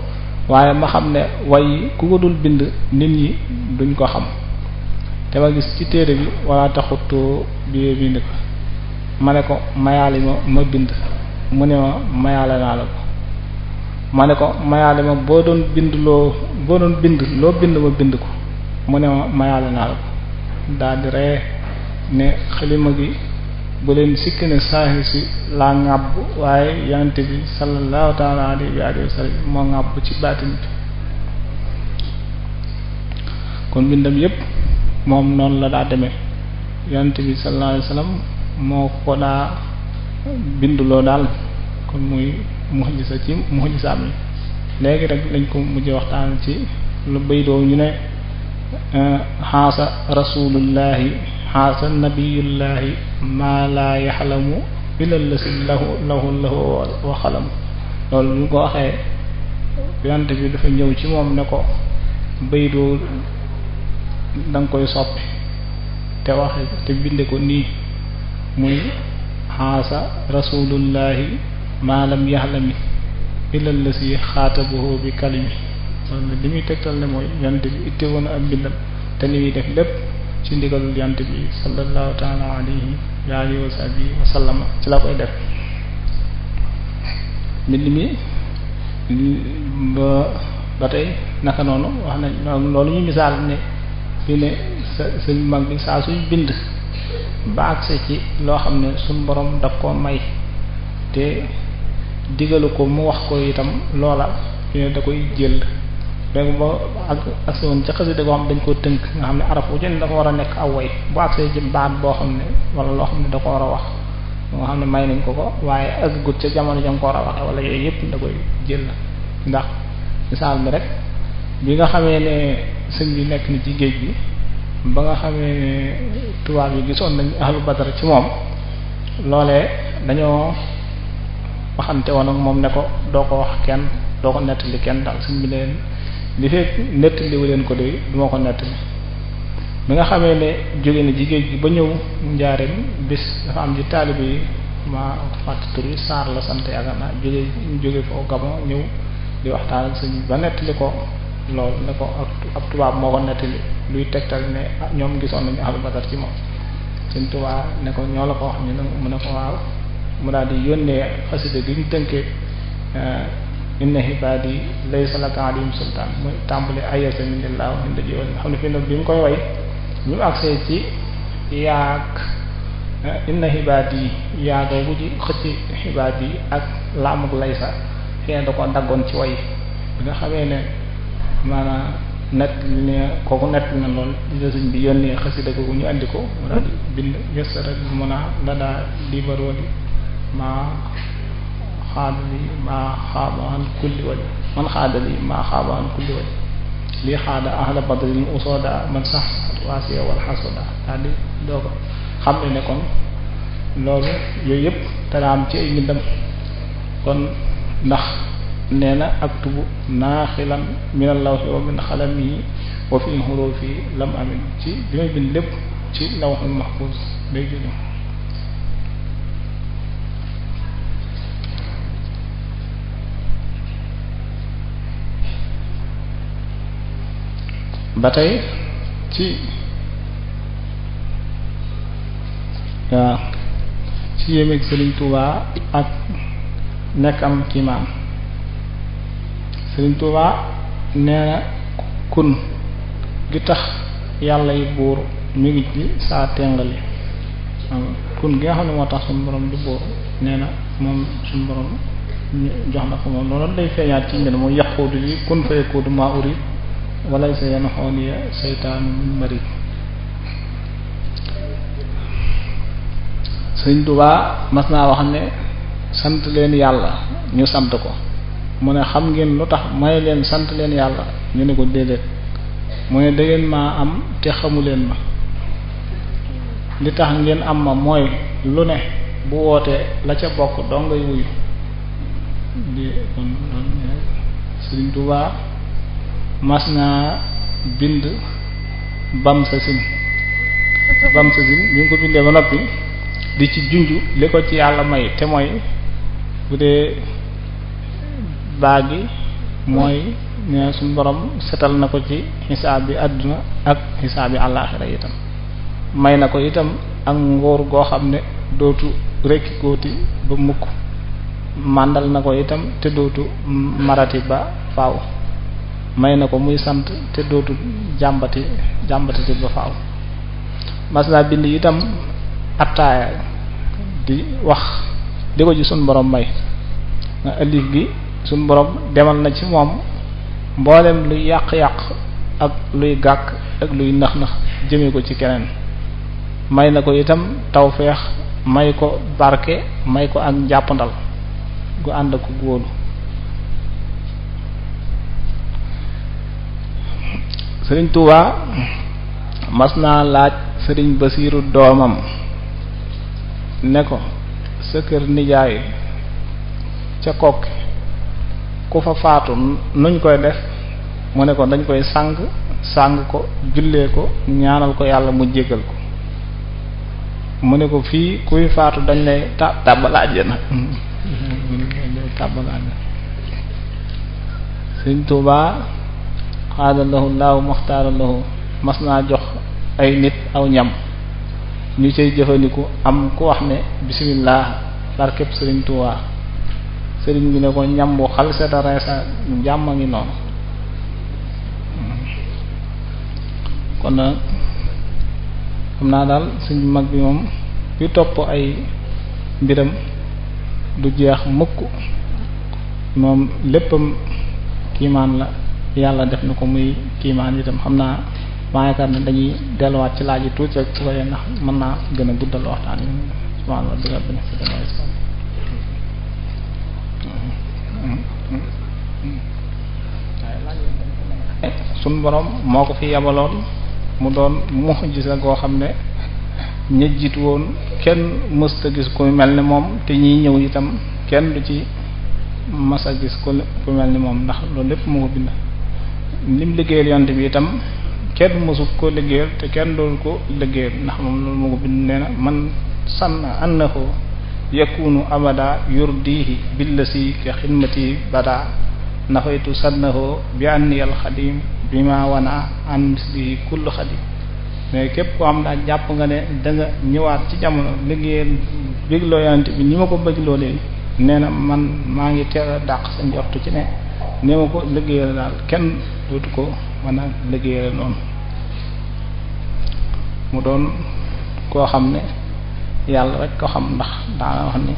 waaye ma xam ne way ku ko dul bind nit ñi duñ ko xam te ma gis ci téere bi wala taxutoo bi bind ko ma ne ko mayaale ma bind mu ne ma mayaale naa la ko ma ne ko mayaale ma boo doon bind loo bind ma bind ko mu ne ma mayaale naa la ko daal di ree ne xalima gi bu leen sikk ne saaxir si laa ŋàbb waaye yonent bi sallallahu taala alayhi wa sallam moo ŋàbb ci baatin bi kon bindam yépp moom noonu la daa demee yonent bi sallallahu alayhi wa sallam moo ko daa binduloo daal kon muy mu'jiza ci mu'jizaam yi léegi rek lañ ko mujj waxtaan ci lu baydoo ñu ne xaasa rasulullahi xaasa nabiyullahi maa laa yaxlamu illa lasi lahu wa xalamu loolu ñu ko waxee yonent bi dafa ñëw ci moom ne ko baydoo da nga koy soppi te waxe te binde ko nii muy xaasa rasulullahi maa lam yaxlami illa lasi xaatabahu bi kalimi loolu li muy tegtal ne mooy yonent bi itte woon ak bindam te li muy def lépp ci ndigalul yonent bi sallallahu taala alayhi wa alihi wa sahbihi wa sallama ci la koy def mbind mi ba tey naka noonu wax nañ loolu ñu misaal ne fii ne sëñ mag bi saa suy bind ba agse ci loo xam ne suñ borom daf koo may te digalu ko mu wax ko itam loola fi ne da koy jël léegi ba ak agsi woon ci xasida boo xam dañ koo tënk nga xam ne araf bu jën dafa war a nekk aw way bu agsee ci baat boo xam ne wala loo xam ne da ko war a wax nga xam ne may nañ ko waaye aggut ca jamono jam ko war a waxee wala yooyu yëpp da koy jël ndax misaal mi rek bi nga xamee ne sëñ bi nekk ni ci géej gi ba nga xamee ne tubaab yi gisoon nañ ahlu badar ci moom loolee dañoo waxante woon ak moom ne ko doo ko wax kenn doo ko nettali kenn daal sëñ bi leen li fekk nettaliwu leen ko doy du ma ko nettali bi nga xamee ne jóge na ci géej gi ba ñëw njaareem bis dafa am ci taalibe yi ma fàtt tur yi Saar la sant yaakaar naa jóge foo Gabon ñëw di waxtaan ak sëñ ba nettali ko loolu ne ko ab tubaab moo ko nettali luy tegtal ne ñoom gisoon nañu ahlu badar ci moom sëñ tubaab ne ko ñoo la ko wax ñu ne mu ne ko waaw mu daal di yónnee xasida gi ñu tënkee inna hibaadi laysa laka alayhim sultaan muy tàmbali ayasa minillah inda jiwal nga xam ne fii nag bi mu koy way ñu agsee ci yaag inna hibaadi yaagoogu ji xëcc hibaadi ak laamuk laysa xëy da ko daggoon ci way bi nga xamee ne maanaam net ne kooku net na lool di sëñ bi yónnee xasida googu ñu andi ko mu daal di bind yësara mën a la daa libarooli maa xaadali maa xaabaan kulli wali man xaadali maa xaabaan kulli wali lii xaada ahla badrin usooda man sax waasiya wal xasoda daal di doo ko xam ne kon loolu yooyu yëpp te daa am ci ay mbindam kon ndax nee na aktubu naaxilan min allawhi wa min xalamihi wa fi hurufi lam amin ci bi may bind lépp ci lawhul mahfuz day jóge ba tey ci waaw ci yéemeeg Sëriñ Tuubaa ak nekkam ci maam Sëriñ Tuubaa nee na kun gi tax yàlla yi buur mi ngi ci saa tengali kun gi nga xam ne moo tax suñu borom di buur nee na moom suñu borom jox na ko moom loolu day feeñaat ci mbir mooy yaquudu li kun fa yaquudu maa urid walay sa yenn xool ya seytaanu min marid Sëriñ Tuubaa mas naa wax ne sant leen yàlla ñu sant ko mu ne xam ngeen lu tax may leen sant leen yàlla ñu ne ko déedéet mu ne dangeen maa am te xamu leen ma li tax ngeen am ma mooy lu ne bu wootee la ca bokk doo ngay wuyu di kon Sëriñ Tuubaa mas naa bind bam sa sin bi nga ko bindee ba noppi di ci junj li ko ci yàlla may te mooy bu dee baa gi mooy ne suñu borom setal na ko ci xisaab bi àdduna ak xisaab bi àllaaxira itam may na ko itam ak nguur goo xam ne dootu rekki kooti ba mukk màndal na ko itam te dootu marati ba faaw may na ko muy sant te dootu jàmbati ba faaw mas naa bind itam attaaya di wax di ko ci suñ borom may nga alif gi suñ borom demal na ci moom mboolem luy yàq-yàq ak luy gàkk ak luy nax-nax jëme ko ci keneen may na ko itam tawfeex may ko barke may ko ak njàppandal gu ànd ak góolu Sëriñ Tuubaa mas naa laaj Sëriñ Basiiru doomam ne ko sa kër nijaay ca kokki ku fa faatu nuñ koy def mu ne ko dañ koy sàng ko jullee ko ñaanal ko yàlla mu jéggal ko mu ne ko fii kuy faatu dañ lay tàbbal àjjana Sëriñ Tuubaa xaadalahu laahu maxtaaralahu mas naa jox ay nit aw ñam ñu cay jëfandiku am ku wax ne bismillah barkeb Sëriñ Tuubaa sëriñ bi ne ko ñam bu xal seta reesa jàmm a ngi noonu kon nag xam naa daal suñ mag bi moom yu topp ay mbiram du jeex mukk moom léppam kiimaan la yàlla def na ko muy kiimaan itam xam naa maa yaakaar ne dañuy delluwaat ci laaj yi tuuti rek su ko ndax mën naa gën a guddal waxtaan yi subhaanallah dëgga bene suñ borom moo ko fi yabaloon mu doon mu'jiza goo xam ne ña jiitu woon kenn mësta gis ku mel ni moom te ñiy ñëw itam kenn du ci masa gis ku mel ni moom ndax loolu lépp moo ko bind lim liggéeyal yonte bi itam kenn mësu ko liggéeyal te kenn doon ko liggéeyal ndax moom loolu moo ko bind nee na man sanna annahu yakunu abada yurdihi billasi ka xidmati bada nafaytu sannahu bi anniyal xadim bi ma wana an mislihi kullu xadim mais képp koo xam daal jàpp nga ne da nga ñëwaat ci jamono liggéeyal bégloo yonente bi ni ma ko bëggloo leen nee na man maa ngi teel a dàq sa njortu ci ne nee ma ko liggéeyal daal kenn dootu ko mën a liggéeyal noonu mu doon koo xam ne yàlla rek ko xam ndax daana wax ni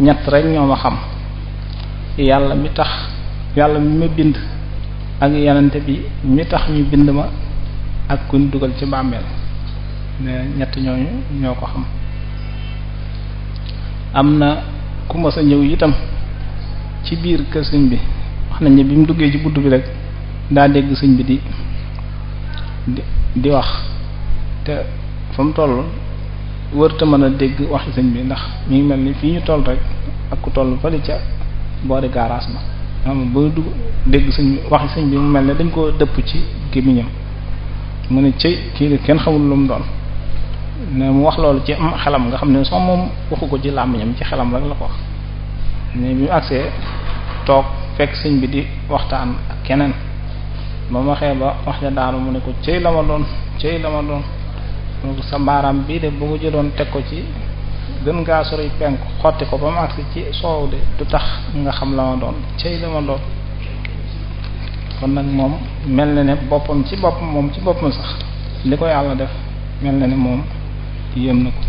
ñett rek ñoo ma xam yàlla mi tax yàlla mi ma bind ak yonente bi mi tax ñu bind ma ak kuñ dugal ci bàmmeel ne ñett ñooñu ñoo ko xam am na ku ma sa ñëw itam ci biir kër sëñ bi wax nañ ne bi mu duggee ci bunt bi rek daa dégg sëñ bi di wax te fa mu toll wërta mën a dégg waxi sëñ bi ndax mi ngi mel ni fii ñu toll rek ak ku toll fële ca boori garage ba xam ba dugg dégg sëñ waxi sëñ bi mu mel ne dañ koo dëpp ci gémmiñam mu ne cëy kii kenn xamul lu mu doon ne mu wax loolu ci am xelam nga xam ne sax moom waxu ko ci làmmiñam ci xelam rek la ko wax ne bi mu agsee toog fekk sëñ bi di waxtaan ak keneen ba ma waxee ba wax ja daanu mu ne ko cëy la ma doon mu ne ko sa mbaaraam bii de bu ko jëloon teg ko ci gën ngaa sori penku xotti ko ba mu agsi ci soow de du tax nga xam la ma doon cëy la ma doon kon nag moom mel na ne boppam ci boppam sax li ko yàlla def mel na ne moom yéem na ko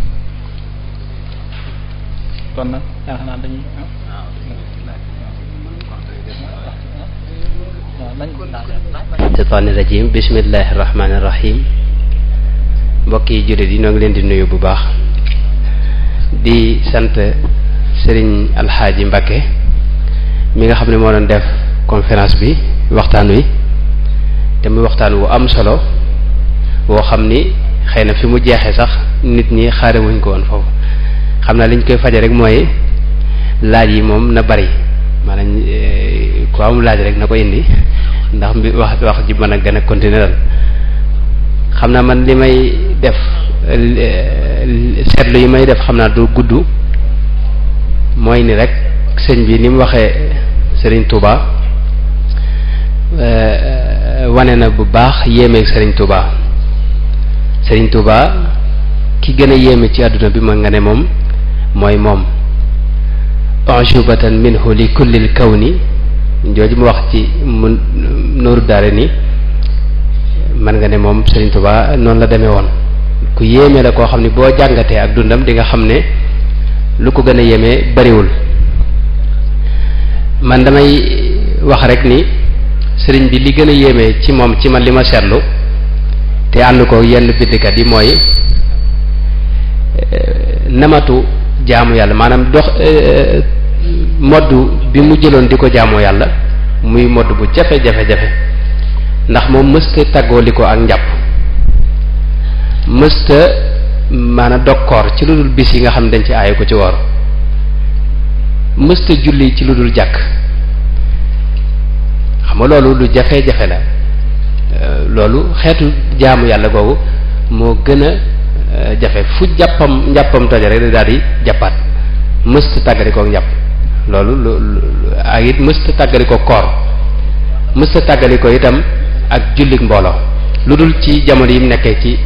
kon nag yaakaar naa dañuy shaytaani rajim bismillahi rahmaani rahim mbokk yi jullit yi ñoo ngi leen di nuyu bu baax di sant Serigne Alxaaji Mbakke mi nga xam ne moo doon def conférence bi waxtaan wi te muy waxtaan wu am solo woo xam ni xëy na fi mu jeexee sax nit ñi xaare wuñ ko woon foofu xam naa liñ koy faje rek mooy laaj yi moom na bari maanaam ku am laaj rek na ko indi ndax mbi wax ji mën a gën a continuer dal xam naa man li may def seetlu yi may def xam naa du gudd mooy ni rek sëñ bi ni mu waxee Serigne Touba wane na bu baax yéemeeg Serigne Touba Serigne Touba ki gën a yéeme ci àdduna bi ma nga ne moom mooy moom ujubatan minhu li kullil kawni jooju mu wax ci mu nooru daare ni man nga ne moom Serigne Touba noonu la demee woon ku yéeme la koo xam ne boo jàngatee ak dundam di nga xam ne lu ko gën a yéeme bariwul man damay wax rek ni sëriñ bi li gën a yéeme ci moom ci man li ma seetlu te ànd ko yenn bindkat yi mooy namatu jaamu yàlla maanaam dox modd bi mu jëloon di ko jaamoo yàlla muy modd bu jafe-jafe-jafe ndax moom mësta tàggoo li ko ak njàpp mësta maanaam dokkoor ci lu dul bis yi nga xam ne dañ ci aaye ko ci woor mësta julli ci lu dul jàkk xam nga loolu lu jafe-jafe la loolu xeetu jaamu yàlla googu moo gën a jafe fu njàppam toje rek daal di jàppaat mësta tàggari ko njàpp loolu lu ak it mësta tàggari ko koor mësta tàggari ko itam ak jullik mbooloo lu dul ci jamono yi mu nekkee ci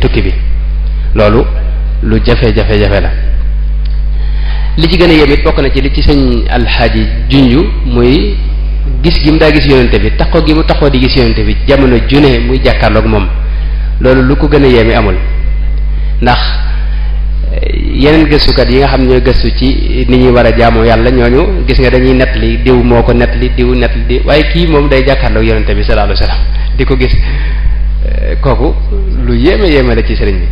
tukki bi loolu lu jafe-jafe-jafe la li ci gën a yem it bokk na ci li ci sëñ alxaaji junju muy gis gi mu daa gis yonente bi taxoo gi mu taxoo di gis yonente bi jamono june muy jàkkaarloog moom loolu lu ko gën a yéeme amul ndax yeneen gëstukat yi nga xam ne ñooy gëstu ci ni ñuy war a jaamoo yàlla ñooñu gis nga dañuy nettali diw moo ko nettali diw nettali di waaye kii moom day jàkkaarloog yonente bi sallallahu alayhi wasallam di ko gis kooku lu yéeme la ci sëriñ bi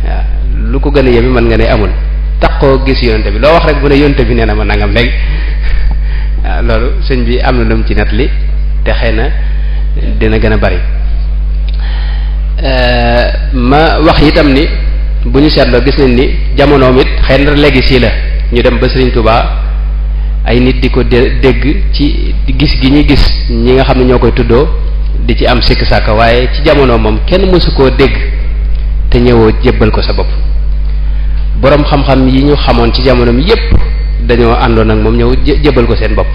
waaw lu ko gën a yéeme mën nga ne amul taxoo gis yonente bi loo wax rek bu ne yonente bi nee na ma nangam léegi waaw loolu sëñ bi am na lu mu ci nettali te xëy na dina gën a bari ma wax itam ni bu ñu seetloo gis nañ ni jamonoom it xëy na léegi sii la ñu dem ba Serigne Touba ay nit di ko dégg ci gis gi ñuy gis ñi nga xam ne ñoo koy tuddoo di ci am sikk sàkk waaye ci jamono moom kenn mësu koo dégg te ñëwoo jébbal ko sa bopp boroom xam-xam yi ñu xamoon ci jamonoom yépp dañoo àndoon ak moom ñëw jébbal ko seen bopp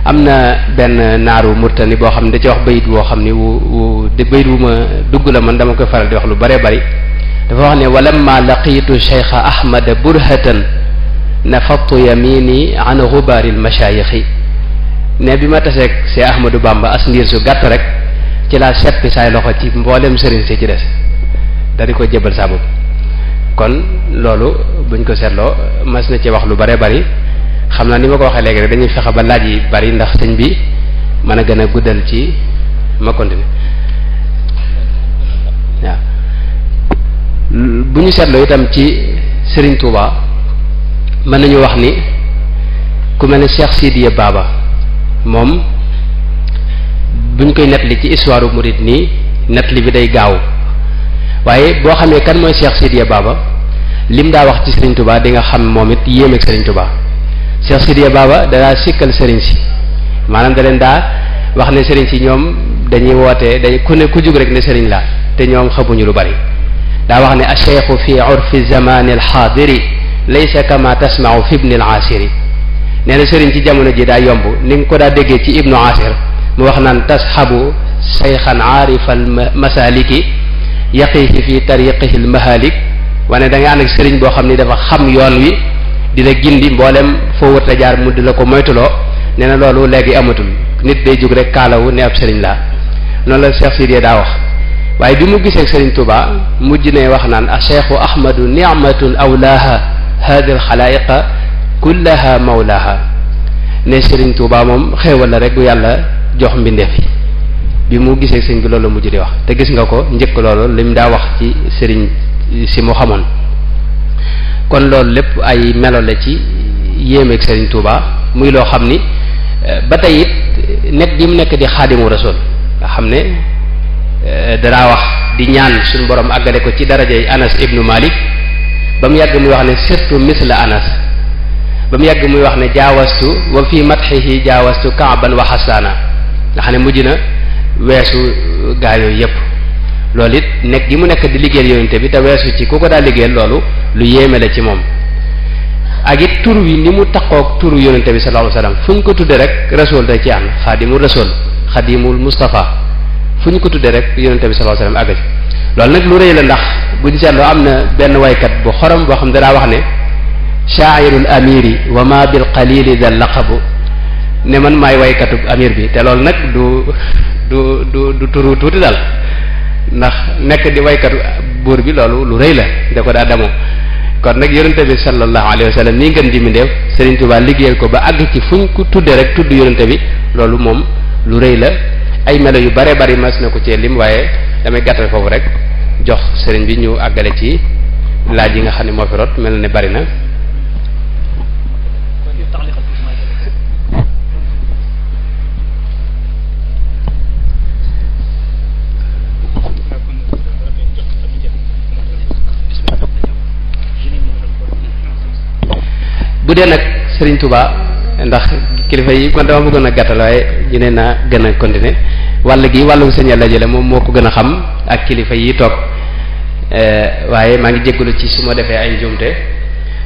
am na benn naaru murtani boo xam ne da ci wax bayit woo xam ni bayit wu ma dugg la man dama koy faral di wax lu bare bari dafa wax ne walamma laqiitu cheikha ahmada burhatan nafattu yamini an gubaaril mashayixi ne bi ma taseeg see ahmadou bamba as ndiir su gàtt rek ci laa seppi saay loxo ci mboolem sëriñ si ci des da di ko jébal saa bopp kon loolu buñ ko seetloo mas na ci wax lu bare bari xam naa ni ma ko waxee léegi rek dañuy fexe ba laaj yi bari ndax sëñ bi mën a gën a guddal ci ma continuer waaw bu ñu seetloo itam ci Serigne Touba mën nañu wax ni ku mel ne Cheikh Sidiya Baba moom buñ koy nettali ci histoire u murid nii nettali bi day gaaw waaye boo xamee kan mooy Cheikh Sidiya Baba lim daa wax ci Serigne Touba di nga xam moom it yéemeeg Serigne Touba Cheikh Sidiya Baba danaa sikkal Serigne si maanaam da leen daa wax ne Serigne si ñoom dañuy woote dañ ku ne ku jug rek ne Serigne la te ñoom xamuñu lu bari daa wax ne acheikhu fi urfi zamani alxaadiri laysa kama tasmau fi ibni al-asiri nee na Serigne ci jamono ji daa yomb ni nga ko daa déggee ci ibnu asir mu wax naan tasxabu cheykhan aarifa al masaliki yaqihi fi tariqihi al mahalik wane da nga ànd ak Serigne boo xam ni dafa xam yoon wi di la gindi mboolem foo wërta jaar mu di la ko moytuloo nee na loolu léegi amatul nit day jóg rek kaalawu ne ab Serigne la noonu la Cheikh Sidiya daa wax waaye bi mu gisee Serigne Touba mujj ne wax naan a cheikhu ahmadu ni'matun awlaaha hadi al xalaayiqa kullaha mawlaaha ne Serigne Touba moom xéewal la rek bu yàlla jox mbindeef yi bi mu gisee sëñ bi loolu la mujj di wax te gis nga ko njëkk loolu lim daa wax ci Serigne si mu xamoon kon loolu lépp ay melo la ci yéemeeg Serigne Touba muy loo xam ni ba tey it nekk gi mu nekk di xaadimu rasul nga xam ne danaa wax di ñaan suñu borom àggale ko ci darajay Anas ibnu Malik ba mu yàgg muy wax ne surtout misla Anas ba mu yàgg muy wax ne jaawastu wa fi madhihi jaawastu Ka'ban wa Hasana nga xam ne mujj na weesu gaa yooyu yépp loolu it nekk gi mu nekk di liggéeyal yonente bi te weesu ci ku ko daa liggéeyal loolu lu yéeme la ci moom ak it tur wi ni mu taqoog turu yonente bi sallallahu alayhi wasallam fu ñu ko tudde rek rasul day ci ànd xaadimul rasul xadimul Mustafa fu ñu ko tudde rek yonente bi sallallahu alayhi wasallam àgg ci loolu nag lu rëy la ndax bu ñu seetloo am na benn waykat bu xorom boo xam danaa wax ne sha'irul amiri wa ma bil qalili dal laqabu ne man maay waykatu amir bi te loolu nag du turu tuuti daal ndax nekk di waykatu buur bi loolu lu rëy la da ko daa demoo kon nag yonente bi sallallahu alayhi wa sallam nii ngeen di mindeef Serigne Touba liggéeyal ko ba àgg ci fu ñu ko tuddee rek tudd yonente bi loolu moom lu rëy la ay melo yu bare bari mas na ko cee lim waaye damay gàttal foofu rek jox Serigne bi ñu àggale ci laaj yi nga xam ne moo fi rot mel na ne bari na. bu dee nag Serigne Touba ndax kilifa yi man dama bëggoon a gàttal waaye ñu ne naa gën a continuer wàll gi wàllu sëñ Yàlla jële moom moo ko gën a xam ak kilifa yi toog waaye maa ngi jégalu ci su ma defee ay njuumte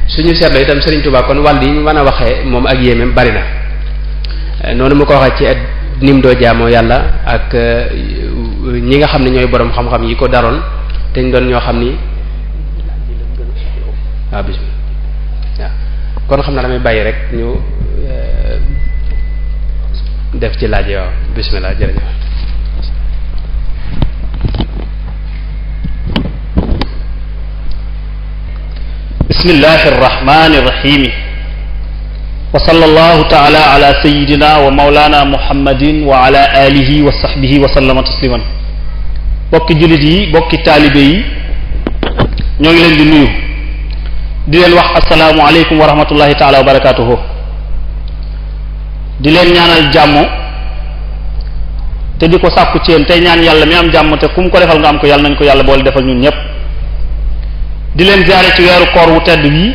suñu seetloo itam Serigne Touba kon wàll yi ñu mën a waxee moom ak yéemeem bari na noonu mu ko waxee ci nim doo jaamoo yàlla ak ñi nga xam ne ñooy borom xam-xam yi ko daroon te ñu doon ñoo xam ni waaw bismillah waaw kon xam naa damay bàyyi rek ñu def ci laaj yow bismillah jërëjëf. bismillahi arrahmani irrahimi wa sallallahu taala ala sayidina wa maulana muhammadin wa ala alihi wa sahbihi wa sallama tasliman bokki jullit yi bokki taalibe yi ñoo ngi leen di nuyu di leen wax asalaamu aleykum wa rahmatullahi taala wa barakatuhu di leen ñaanal jàmm te di ko sàkku ci yéen tey ñaan yàlla mi am jàmm te ku mu ko defal nga am ko yàlla nañ ko yàlla boole defal ñun ñépp di leen jaare ci weeru koor wu tedd wi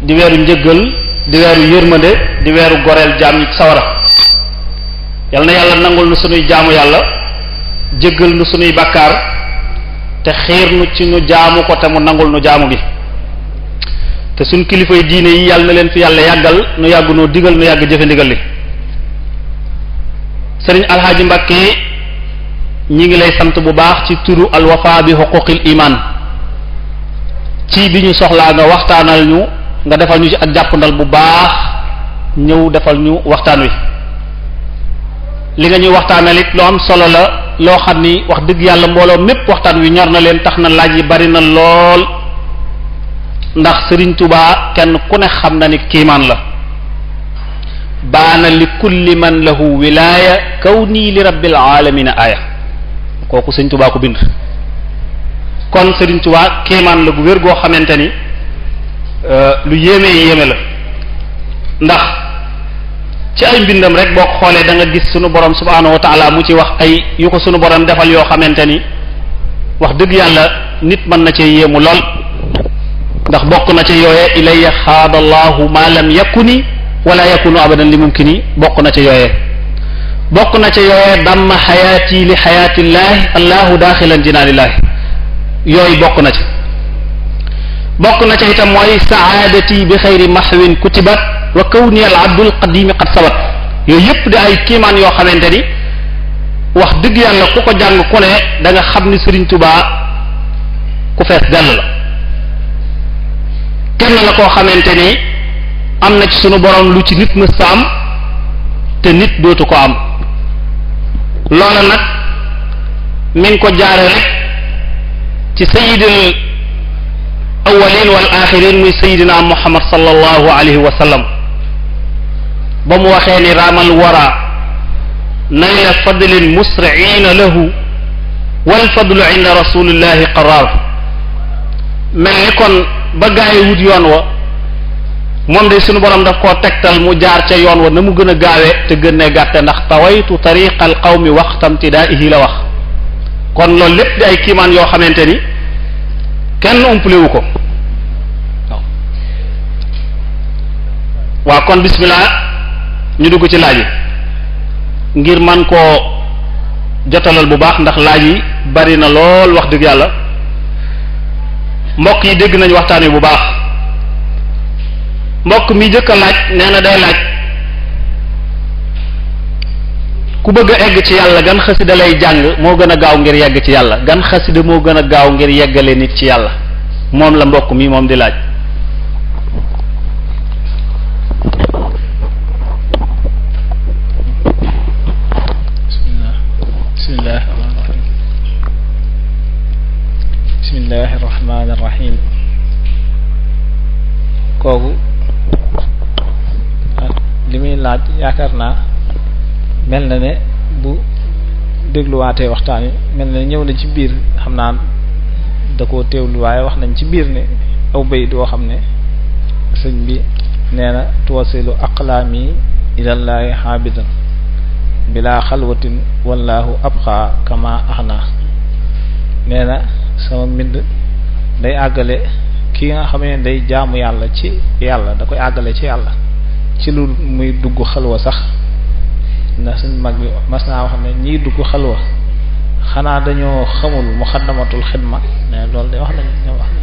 di weeru njëggal di weeru yërmande di weeru goreel jaam ñi ci sawara yal na yàlla nangul nu sunuy jaamu yàlla jéggal nu sunuy bakkaar te xiir nu ci nu jaamu ko te mu nangul nu jaamu gi te suñ kilifay diine yi yàlla na leen fi yàlla yàggal nu yàgg noo digal nu yàgg jëfe ndigal li sëriñ alxaaji Mbàkke ñi ngi lay sant bu baax ci turu alwafa bi xuquqil iman ci bi ñu soxlaa nga waxtaanal ñu nga defal ñu ci ak jàppandal bu baax ñëw defal ñu waxtaan wi li nga ñuy waxtaanal it lu am solo la loo xam ni wax dëgg yàlla mbooloo mépp waxtaan wi ñor na leen tax na laaj yi bari na lool ndax Serigne Touba kenn ku ne xam na ni kiimaan la baana li kulli man lahu wilaaya kawni li rabbil alamina aaya kooku Serigne Touba ko bind kon Serigne Touba kiimaan la gu wér goo xamante ni lu yéeme la ndax ci ay mbindam rek boo xoolee da nga gis sunu borom subhaanahu wa taala mu ci wax ay yu ko sunu borom defal yoo xamante ni wax dëgg yàlla nit mën na cee yéemu lool ndax bokk na ca yooyee ilayya xaadallahu ma lam yakuni wala yakunu abadan li mumkini bokk na ca yooyee bokk na ca yooyee damma xayaati li xayaatillaahi allahu daaxilan jinaanillaahi yooyu bokk na ca bokk na ca itam mooy saadati bi xayri mahwin kutibat wa kawni al abdul qadimi qad sabat yooyu yépp di ay kiimaan yoo xamante ni wax dëgg yàlla ku ko jàng ku ne da nga xam ni Serigne Touba ku fees dell la kenn la koo xamante ni am na ci sunu borom lu ci nit mësta am te nit dootu ko am loola nag mi ngi ko jaare rek ci sayyidil awwalin wal axirin muy sayyidina muhammad sallallahu alayhi wa sallam ba mu waxee ni raamal wara nayla fadlin musriina lahu wal fadlu inda rasulillahi qarar mel ni kon ba gaa yi wut yoon wa moom de suñu borom daf koo tegtal mu jaar ca yoon wa na mu gën a gaawee te gën ne gàtte ndax tawaytu tariqal qawmi waxtamtidaihi la wax kon loolu lépp di ay kiimaan yoo xamante ni kenn umpalewu ko waaw kon bismillah ñu dugg ci laaj yi ngir man koo jotalal bu baax ndax laaj yi bari na lool wax dëgg yàlla mbokk yi dégg nañu waxtaan wi bu baax mbokk mi jëkk a laaj nee na day laaj ku bëgg a egg ci yàlla gan xasida lay jàng moo gën a gaaw ngir yegg ci yàlla gan xasida moo gën a gaaw ngir yeggale nit ci yàlla moom la mbokk mi moom di laaj bismillahi rahmaani rahim kooku li muy laaj yaakaar naa mel na ne bu dégluwaatee waxtaan wi mel na ne ñëw na ci biir xam naa da koo teewlu waaye wax nañ ci biir ne aw bay doo xam ne sëñ bi nee na tuwasilu aqlaami ilallaahi xaabidan bila xalwatin wallahu abqa kama axna nee na sama mbind day àggale ki nga xam ne day jaamu yàlla ci yàlla da koy àggale ci yàlla ci lu muy dugg xalwa sax ndax suñ mag bi mas naa wax ne ñiy dugg xalwa xanaa dañoo xamul muxaddamatul xidma ne loolu de wax nañ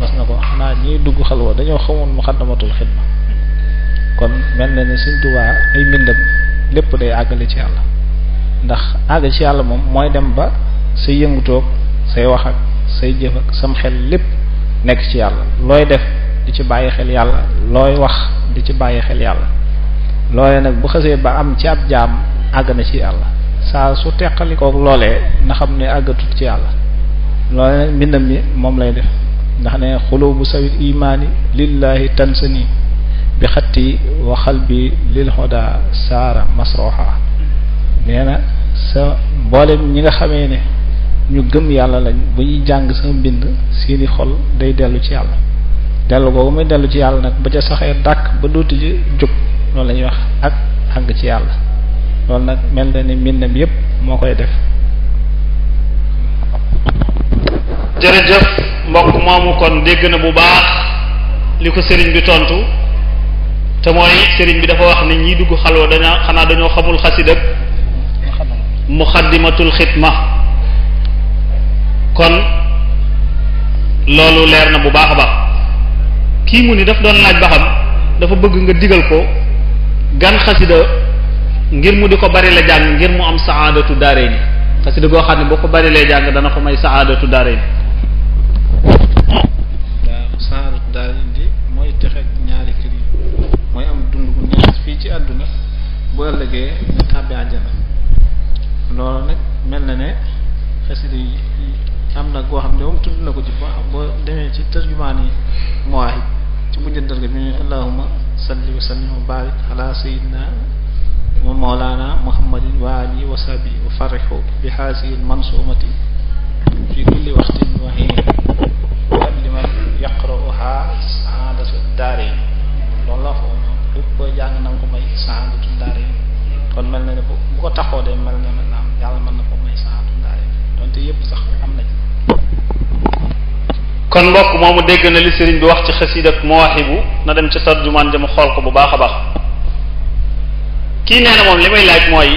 mas na ko xanaa ñiy dugg xalwa dañoo xamul muxaddamatul xidma kon mel na ne Sëriñ Tuubaa ay mbindam lépp day àggale ci yàlla ndax àgg ci yàlla moom mooy dem ba say yëngutoog say wax ak say jëf ak sam xel lépp nekk ci yàlla looy def di ci bàyyi xel yàlla looy wax di ci bàyyi xel yàlla loolee nag bu xasee ba am ci ab jaam àgg na ci yàlla saa su teqalikook loolee na xam ne àggatut ci yàlla loolee nag mbindam mi moom lay def ndax ne xulubu sawil imaani lillahi tansani bi xatti wa xalbi lil huda saara masroha nee na sa mboolem ñi nga xamee ne ñu gëm yàlla lañ bu ñuy jàng sama mbind seeni xol day dellu ci yàlla dellu googu muy dellu ci yàlla nag ba ca saxee dàkk ba dootu ji jóg loolu la ñuy wax ak àgg ci yàlla loolu nag mel na ni mbindam yépp moo koy def. jërëjëf mbokk moomu kon dégg na bu baax li ko sëriñ bi tontu te mooy sëriñ bi dafa wax ni ñiy dugg xalwa dañoo xamul xasida muxaddimatul xidma kon loolu leer na bu baax a baax kii mu ni daf doon laaj ba xam dafa bëgg nga digal ko gan xasida ngir mu di ko bari la jàng ngir mu am saadatu daarayni xasida goo xam ne boo ko bari lay jàng dana ko may saadatu daarayni. waaw saadatu daarayni di mooy texe ñaari kër yi mooy am dund bu neex fii ci àdduna bu ëllëgee nga tàbbi àjjana loolu nag mel na ne xasida yi am na goo xam ne moom tudd na ko ci boo demee ci tarjumaan yi Mawaahib ci mujjantal ga bi ñu allahumma salli wa sallim wa barik ala sayyidina wa mawlana muhammadin wa alihi wa sahbihi wa farrihu bi haasihi al-mansumati fi kulli waqtin wa hiin wa liman yaqra'uha saadatu daarayn loolu la foofu lépp koy jàng na nga ko may saadatu daarayn kon mel na ne bu ko taxoo day mel ne maintenant yàlla mën na ko may saadatu daarayn donte yépp sax am na ci. kon mbokk moomu dégg na li sëriñ bi wax ci xasida ak Mawaahibu na dem ca tarjumaan ja mu xool ko bu baax a baax kii nee na moom li may laaj mooy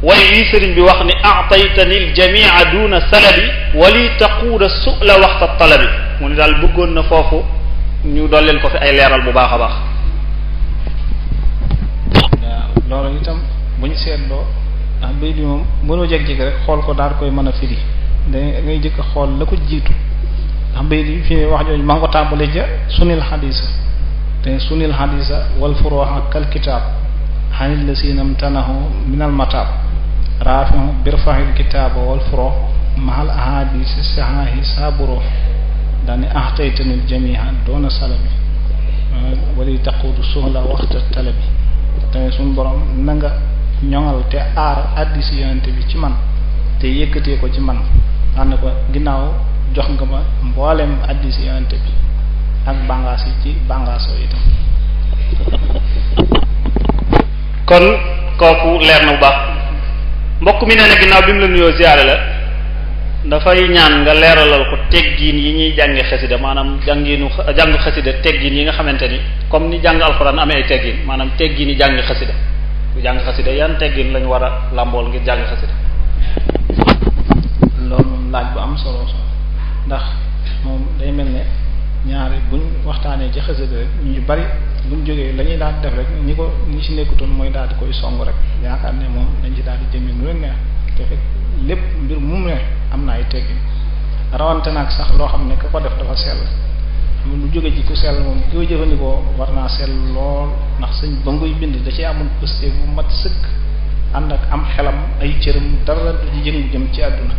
way wii sëriñ bi wax ni a'taytani al-jami'a duna salabi wa li taquuda su'la waxta talabi mu ni daal bëggoon na foofu ñu dolleel ko fi ay leeral bu baax a baax. waaw loolu itam bu ñu seetloo ndax bay bi moom mënoo jeg-jeg rek xool ko daal koy mën a firi da ngay jëkk xool la ko jiitu ndax bay bi fi wax jooju maa ngi ko tàmbalee ja sunil xadisa te sunil xadisa wal furuha kal kitaab xanil la siinam tanahu minal matab rafihu birfahil kitaaba wal furo mahal ahadisi sahahi saburo daane ahtaytanil jamiha doona salabi wali taqudu suhla waxta talabi te suñu borom na nga ñoŋal te aar addisi yonente bi ci man te yëkkatee ko ci man ànd ko ginnaaw jox nga ma mboolem addisi yonente bi ak bàngaas yi ci bàngaasoo itam. kon kooku leer na bu baax mbokk mi nee na ginnaaw bi mu la nuyoo ziyaare la dafay ñaan nga leeralal ko teggiin yi ñuy jànge xasida maanaam jàngu xasida teggiin yi nga xamante ni comme ni jàng alxuraan amee ay teggiin maanaam teggiin yi jàng xasida bu jàng xasida yan teggiin lañu war a làmbool ngir jàng xasida. loolu moom laaj bu am solo ndax moom day mel ne ñaari buñ waxtaanee ci xasida rek ñu bari buñ jógee la ñuy daal def rek ñi ci nekkutoon mooy daal di koy song rek yaakaar ne moom dañ ci daal di jëmee nu leen neex te fekk lépp mbir mu ne am na ay teggin rawante nag sax loo xam ne ka ko def dafa sell xam lu jóge ci ku sell moom ki koy jëfandikoo war naa sell lool ndax sëñ ba nguy bind da ci amul pëste bu mat sëkk ànd ak am xelam ay cëram dara du ci yëngu jëm ci àdduna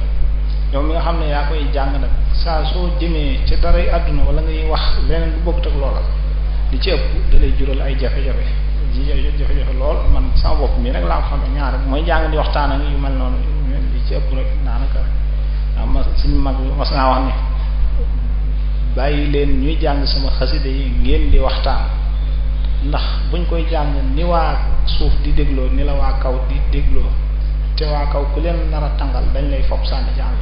yow mi nga xam ne yaa koy jàng nag saa soo jëmee ci daray àdduna wala ngay wax leneen lu bokkut ak loola li ci ëpp da lay jural ay jafe-jafe lool man sama bopp mii rek laa ko xam ne ñaar mooy jàng di waxtaan ak yu mel noonu li ci ëpp rek daanaka ma suñu mag mas naa wax ne bàyyi leen ñuy jàng sama xasida yi ngeen di waxtaan ndax buñ koy jàng ni waa suuf di dégloo ni la waa kaw di dégloo te waa kaw ku leen nar a tàngal dañ lay fopp sànni jàng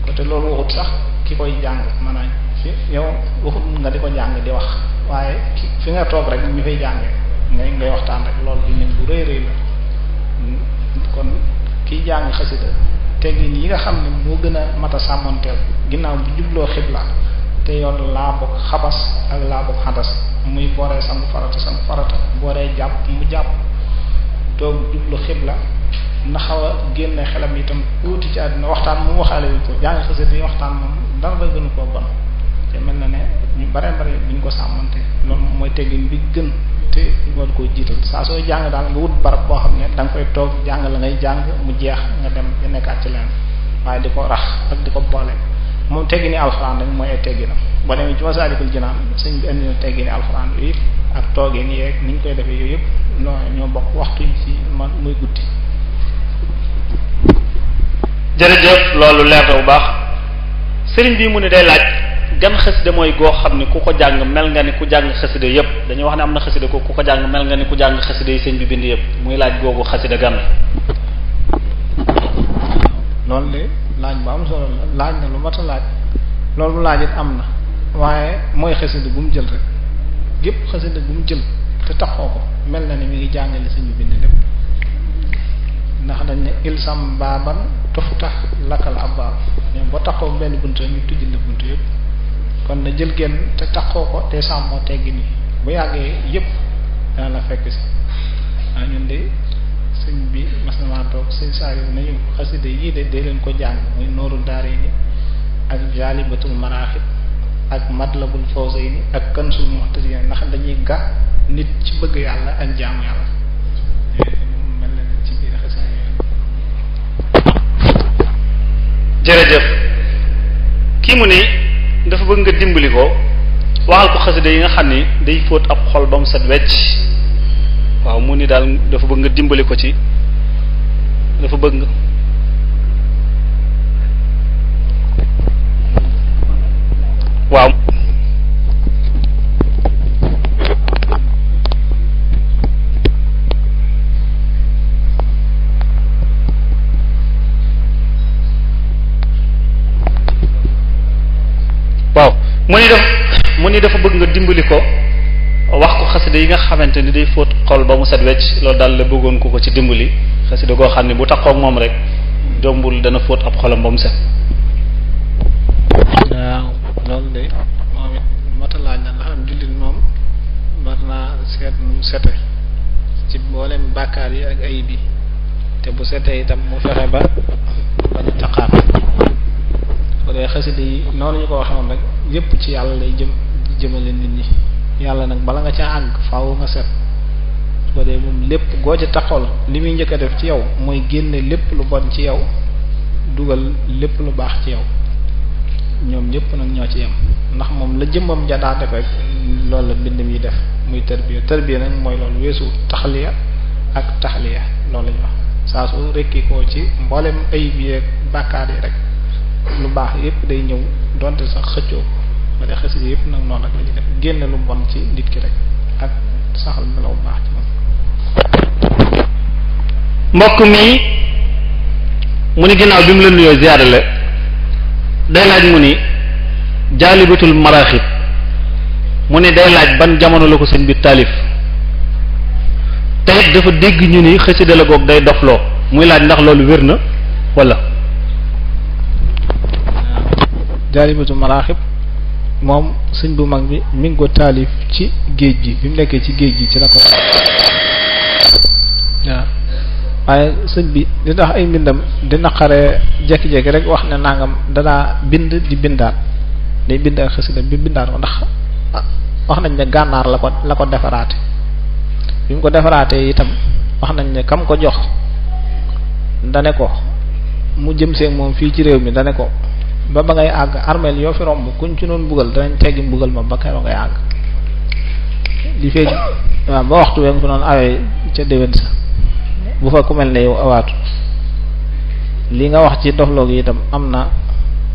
côté loolu waxut sax ki koy jàng maanaam yow waxut nga di ko jàng di wax waaye fi nga toog rek ñu fay jànge ngay waxtaan rek loolu bi nen bu rëy rëy la kon kiy jàng xasida teggin yi nga xam ne moo gën a mat a sàmmanteel ginnaaw bu jubloo xibla te yoon laa bokk xabas ak laa bokk xadas muy booree sangu farata booree jàpp mu jàpp toog jublu xibla na xaw a génne xelam itam tuuti ci àdduna waxtaan mu waxaale wu ko jàng xasida yi waxtaan moom dara la gënu koo bon te mel na ne ñu bare duñ ko sàmmante loolu mooy teggin bi gën te war koo jiital saa sooy jàng daal nga wut barab boo xam ne da nga koy toog jàng la ngay jàng mu jeex nga dem di nekkaat ci leneen waaye di ko rax ak di ko boole moom teggini alxuraan rek mooy ay tegginam boo demee ci Masaalikul Jinaan sëñ bi indi na teggini alxuraan yooyu yëpp ak toogee nii rek ni ñu koy defee yooyu yëpp ñoo bokk waxtu yi ci man muy guddi. jërëjëf loolu leer na bu baax sëriñ bi mu ne day laaj gan xasida mooy goo xam ne ku ko jàng mel nga ni ku jàng xasida yëpp dañuy wax ne am na xasida ku ko jàng mel nga ni ku jàng xasida yi sëñ bi bind yëpp muy laaj googu xasida gan la. loolu de laaj bu am solo la laaj na lu mat a laaj loolu laaj it am na waaye mooy xasida bu mu jël rek gépp xasida bu mu jël te taxoo ko mel na ni mi ngi jàngale sëñ bi bind lépp ndax dañ ne ilsam baaban tuftax lakkal abwaab mais boo taxoo benn bunt ñu tujjil la bunt yëpp kon na jël genn te taxoo ko te sàmmoo teggi nii bu yàggee yëpp dana la fekk si waa ñun de sëñ bi mas na maa toog sëñ saa yu nañu xasida yii de dee leen ko jàng muy nooru daarayni ak jaalibatul maraaxib ak matlabul fawzayni ak kansul muhtadin ndax dañuy ga nit ci bëgg yàlla ak jaamu yàlla mel na ci biir xasida jërëjëf kii mu ne dafa bëgg nga dimbali ko waxal ko xasida yi nga xam ni day fóot ab xol ba mu set wecc waaw mu ni daal dafa bëgg nga dimbali ko ci dafa bëgg nga waaw waaw mu ni dafa bëgg nga dimbali ko wax ko xasida yi nga xamante ni day fóot xol ba mu set wecc loolu daal la bëggoon ko ci dimbali xasida goo xam ne bu taxoo ak moom rek jombul dana fóot ab xolam ba mu set. waaw loolu de moom it matalaaj na ndax am jullit moom war naa seet mu sete ci mboolem bàkkaar yi ak ayib yi te bu setee itam mu fexe ba bañ a taqaat soo dee xasida yi noonu ñu ko waxee woon rek yépp ci yàlla lay jëmale nit ñi yàlla nag bala nga ca àgg faaw nga set soo dee moom lépp goo ci taxol li muy njëkk a def ci yow mooy génne lépp lu bon ci yow dugal lépp lu baax ci yow ñoom ñëpp nag ñoo ci yem ndax moom la jëmmam ja daa def rek loolu la mbind mi def muy tarbiya nag mooy loolu weesu taxliya ak taxliya loolu la ñu wax saa su rekki koo ci mboolem ayib yi ak bàkkaar yi rek lu baax yépp day ñëw donte sax xëccoo ba dee xasida yëpp nag noonu rek la ñuy def génne lu bon ci nit ki rek ak saxal melaw baax ci moom. mbokk mi mu ni ginnaaw bi mu la nuyoo ziyaare la day laaj mu ni jaalibatul maraaxib mu ni day laaj ban jamono la ko sëñ bi taalif te it dafa dégg ñu ni xasida la goog day dofloo muy laaj ndax loolu wér na wala. jaalibatul maraaxib moom sëñ bu mag bi mi ngi ko taalif ci géej gi bi mu nekkee ci géej gi ci la ko waaw waaye sëñ bi li tax ay mbindam di naqaree jekki-jekki rek wax ne nangam danaa bind di bindaat day bind ak xasida bi bindaat ko ndax wax nañ ne gànnaar la ko defaraate bi mu ko defaraatee itam wax nañ ne kam ko jox dane ko mu jëm seeg moom fii ci réew mi dane ko ba ngay àgg armeel yoo fi romb kuñ ci noonu buggal danañ teggi mbugal ma ba keroog ngay àgg li fee waaw ba waxtu we nga fi noonu awee ca déwén sa bu fa ku mel ne yow awaatu li nga wax ci dofloo gi itam am na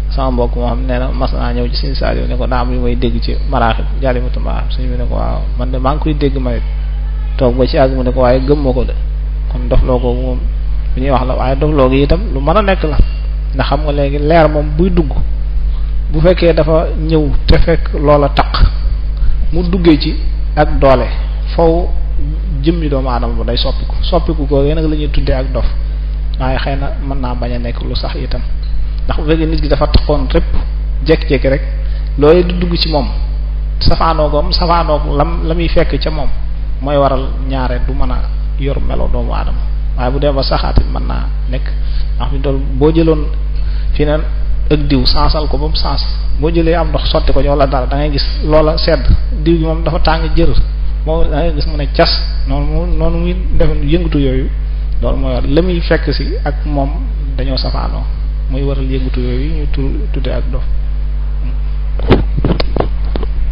sama mbokk moo xam nee na mas naa ñëw ci Sëriñ Saliou ne ko daa am yu may dégg ci maraaxib jaalimatu maraaxib suñu bi ne ko waaw man de maa ngi koy dégg mayit toog ba ci àgg mu ne ko waaye gëm ma ko de kon dofloo googu moom bi ñuy wax la waaye dofloo gi itam lu mën a nekk la ndax xam nga léegi leer moom buy dugg bu fekkee dafa ñëw te fekk loola taq mu duggee ci ak doole faw jëmmi doomu aadama ba day soppiku ko nag la ñuy tuddee ak dof waaye xëy na mën naa bañ a nekk lu sax itam ndax bu fekkee nit ki dafa taxoon répp jekki-jekki rek loolu di dugg ci moom safaanoogam la muy fekk ca moom mooy waral ñaare du mën a yor melo doomu aadama waaye bu dee ba saxaatit mën naa nekk ndax fi dool boo jëloon fi neen ak diw sansal ko ba mu sans boo jëlee am ndox sotti ko wala dara da ngay gis loola sedd diw gi moom dafa tàng jër moo da ngay gis mu ne cas noonu muy def yëngatu yooyu loolu mooy war la muy fekk si ak moom dañoo safaanoo muy waral yëngatu yooyu ñu tuddee ak dof.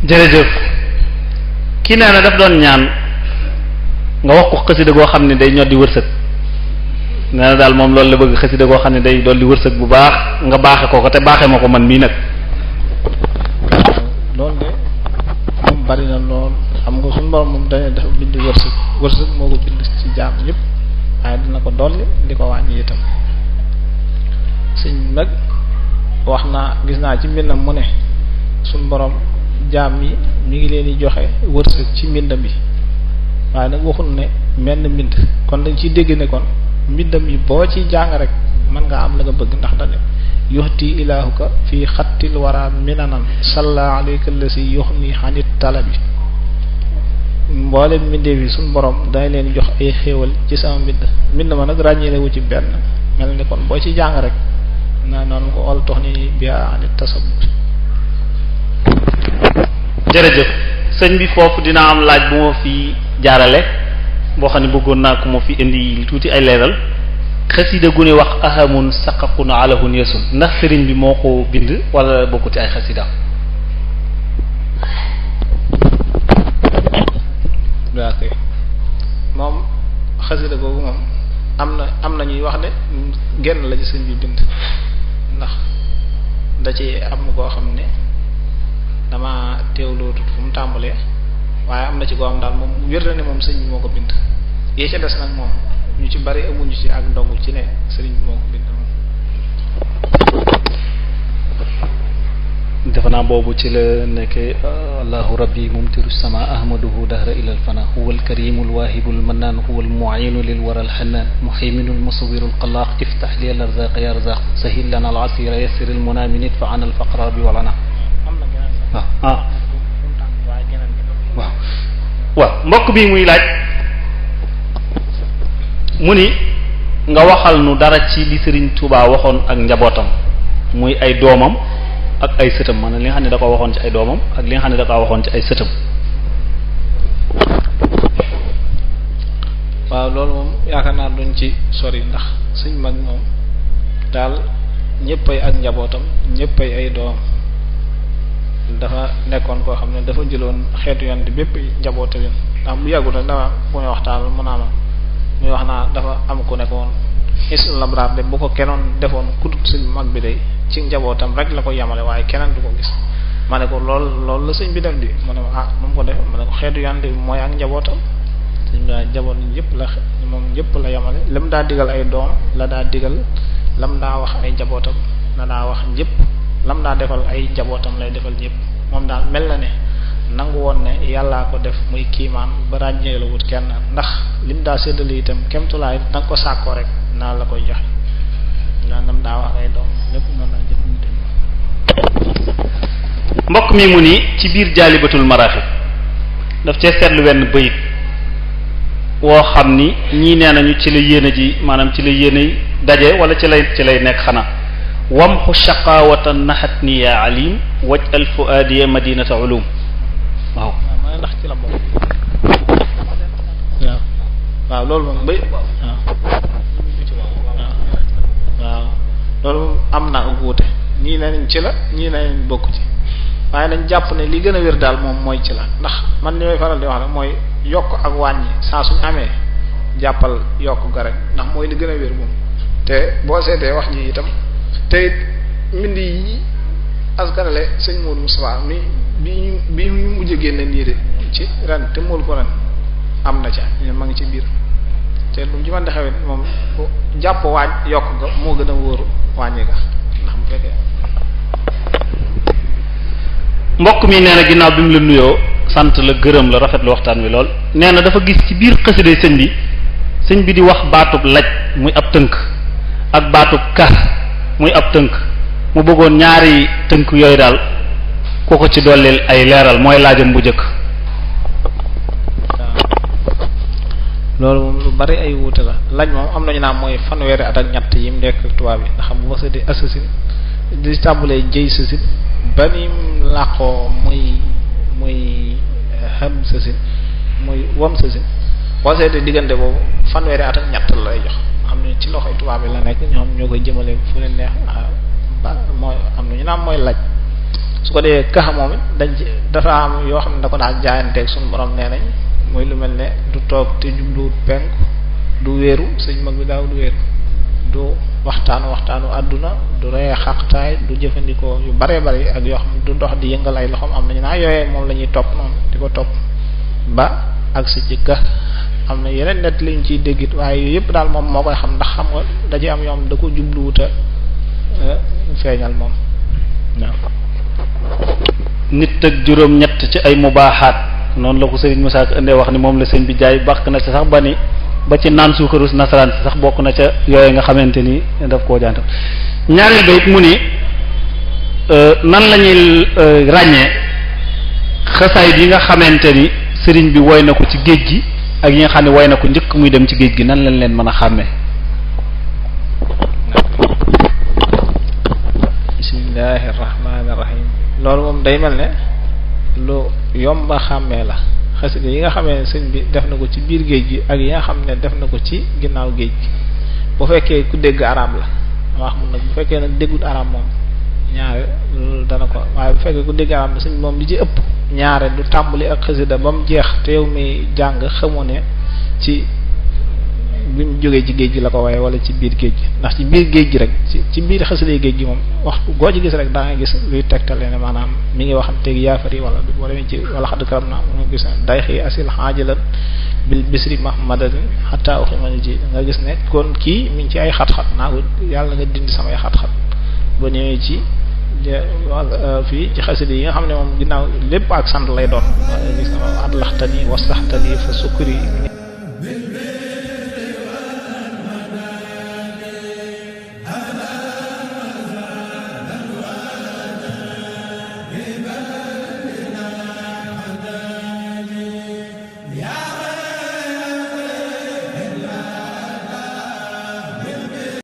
jërëjëf kii nee na daf doon ñaan nga wax ko xasida goo xam ne day ñoddi wërsëg nee na daal moom loolu la bëgg xasida goo xam ne day dolli wërsëg bu baax nga baaxe ko te baaxe ma ko man mii nag. loolu de moom bari na lool xam nga suñu borom moom dañuy dafa bind wërsëg moo ko bind ci jaam ñëpp waaye dina ko dolli di ko wàññi itam sëñ nag wax naa gis naa ci mbindam mu ne suñu borom jaam yi mi ngi leen di joxe wërsëg ci mbindam bi waaye nag waxul ne menn mbind kon dañ ciy dégg ne kon mbindam yi boo ci jàng rek mën nga am la nga bëgg ndax dane yuxti ilaahuka fii xattil wara minanan salla alayka lasi yuxni xanit talabi mboolem mbindeef yi suñ borom dana leen jox ay xéewal ci sama mbind ma nag ràññeele wu ci benn mel ni kon boo ci jàng rek naa noonu ko ol tox ni bia anit tasabut. jërëjëf sëñ bi foofu dina am laaj bu ma fi jaarale boo xam ne bëggoon naa ko moo fi indi tuuti ay leeral xasida gu ne wax ahamun saqaqun alahun yesun ndax sëriñ bi moo ko bind wala bokku ci ay xasida. waaw kay moom xasida googu moom am na ñuy wax ne genn la ci sëñ bi bind ndax da ci am koo xam ne dama teewloo tut fu mu tàmbalee waaye am na ci koo xam daal moom wér na ne moom sëñ bi moo ko bind yee ca des nag moom ñu ci bari amuñu ci ak ndogu ci ne sëriñ bi moo ko bind moom. defe naa boobu ci la nekke allahu rabbi mumtiru sama ahmaduhu dahra ila alfana huwa alkarimu alwahibu almannan huwa almu'inu lilwara alhannan muhayminu almusawiru alqallaq iftah li alarzaq ya arzaq sahil lana alasira yassir almuna min idfa an alfaqra bi walana waaw mbokk bi muy laaj mu ni nga waxal nu dara ci li Serigne Touba waxoon ak njabootam muy ay doomam ak ay sëtam maanaam li nga xam ne da ko waxoon ci ay doomam ak li nga xam ne da ko waxoon ci ay sëtam. waaw loolu moom yaakaar naa duñ ci sori ndax suñ mag moom daal ñëppay ak njabootam ñëppay ay doomam dafa nekkoon koo xam ne dafa jëloon xeetu yoon di bépp njaboote leen ndax bu yàggul rek dama bu ñu waxtaan mu naa ma muy wax naa dafa am ku nekkoon islam labraar de bu ko kenoon defoon kudut suñ mag bi de ci njabootam rek la ko yemale waaye keneen du ko gis ma ne ko loolu la sëñ bi def di mu ne ma nu mu ko def ma ne ko xeetu yonent bi mooy ak njabootam sëñ bi njaboot yëpp la moom yëpp la yamale lam daa digal ay doom la daa digal lam daa wax ay njabootam la daa wax ñëpp lam daa defal ay njabootam lay defal ñëpp moom daal mel na ne nangu woon ne yàllaa ko def muy kiimaan ba ràññee la wut kenn ndax lim daa séddale itam kemtulaay nanga ko sàkkoo rek naa la koy joxe daa nam daa wax ay doom lépp mën naa jëf mbokk mi mu ni ci biir jaalibatul maraaxib daf cee seetlu wenn bayit woo xam ni ñii nee nañu ci la yéene ji maanaam ci la yéene daje wala ci lay nekk xanaa wamxu shaqawata naxat ni ya alim waj al fuadiya madinata ulum waaw ma ndax ci la bokk waaw loolu moom bay waaw loolu moom am na ak wuute ñii nee nañ ci la ñii nee nañ bokk ci waaye nañ jàpp ne li gën a wér daal moom mooy ci la ndax man li may faral di wax rek mooy yokk ak wàññi saa suñu amee jàppal yokk ga rek ndax mooy li gën a wér moom te boo seetee wax ji itam te mbind yi askanale sëñ Modou Moustapha bi ñu mujj génne nii de ci ren te mool ko ren am na ca ma ngi ci biir te lu ci mën di xewet moom jàpp yokk ga moo gën a wóoru wàññi ga ndax bu fekkee mbokk mi nee na ginnaaw bi mu la nuyoo sant la gërëm la rafetlu waxtaan wi lool nee na dafa gis ci biir xasida sëñ bi di wax baatub laj muy ab tënk ak baatub ka muy ab tënk mu bëggoon ñaari tënk yooyu daal ku ko ci dollil ay leeral mooy laajam bu njëkk. loolu moom lu bari ay wuute la laj moom am nañu naan mooy fanweeri at ak ñett yi mu nekk tubaab yi ndax xam bu ma di assasine di tàmbalee jëy sasin ba ni làqoo muy xam sasin muy wam sasin boo seetee diggante boobu fanweeri at ak ñett la lay jox xam ne ci loxoy tubaab yi la nekk ñoom ñoo koy jëmale fu leen neex ba mooy am na ñu naan mooy laaj su ko dee kaxa moom it dañ ci dafa am yoo xam ne da ko daan jaayanteeg suñu borom nee nañ muy lu mel ne du toog te jubluwut penk du wéeru sëñ mag bi daaw du wéeru du waxtaanu àdduna du ree xaqtaay du jëfandikoo yu bare bari ak yoo xam du dox di yëngal ay loxoom am nañu naa yooyee moom la ñuy topp noonu di ko topp ba ak si ci ka am na yeneen nett liñ ciy déggit waaye yooyu yëpp daal moom moo koy xam ndax xam nga daje am yoom da ko jubluwuta feeñal moom waaw nit ak juróom-ñett ci ay mubaaxaat noonu la ko Serigne Moussa Ka indee wax ni moom la sëñ bi jaay bàq na ci sax ba ci naan suukarus nasaraan si sax bokk na ca yooyu nga xamante ni daf koo jantal ñaareel ba it mu ni nan la ñuy ràññee xasaayid yi nga xamante ni sëriñ bi woy na ko ci géej gi ak yi nga xam ne woy na ko njëkk muy dem ci géej gi nan lañ leen mën a xàmmee. bismillahir rahmanir rahim loolu moom day mel ne lu yomba xàmmee la xasida yi nga xamee ne sëñ bi def na ko ci biir géej gi ak yi nga xam ne def na ko ci ginnaaw géej gi bu fekkee ku dégg arab la wax mun nag bu fekkee nag déggul arab moom ñaare loolu dana ko waaye bu fekkee ku dégg arab la sëñ bi moom li ci ëpp ñaare du tàmbali ak xasida ba mu jeex te yow mi jàng xamoo ne ci bi mu jógee ci géej gi la ko waaye wala ci biir géej gi ndax ci biir géej gi rek ci biir xasida géej gi moom waxtu goo ci gis rek da nga gis luy tegtale ne maanaam mi ngi waxanteeg yaafari wala ci wala xadd karam naa mu gis ne day xëy asil xaajalan bil bisri mahmadatin xataa uximani ji nga gis ne kon kii mi ngi ci ay xat-xat naa ko yàlla nga dindi samay xat-xat ba ñëwee ci fii ci xasida yi nga xam ne moom ginnaaw lépp ak sant lay doon gis na adlaxtani wasaxtani fa sukkuri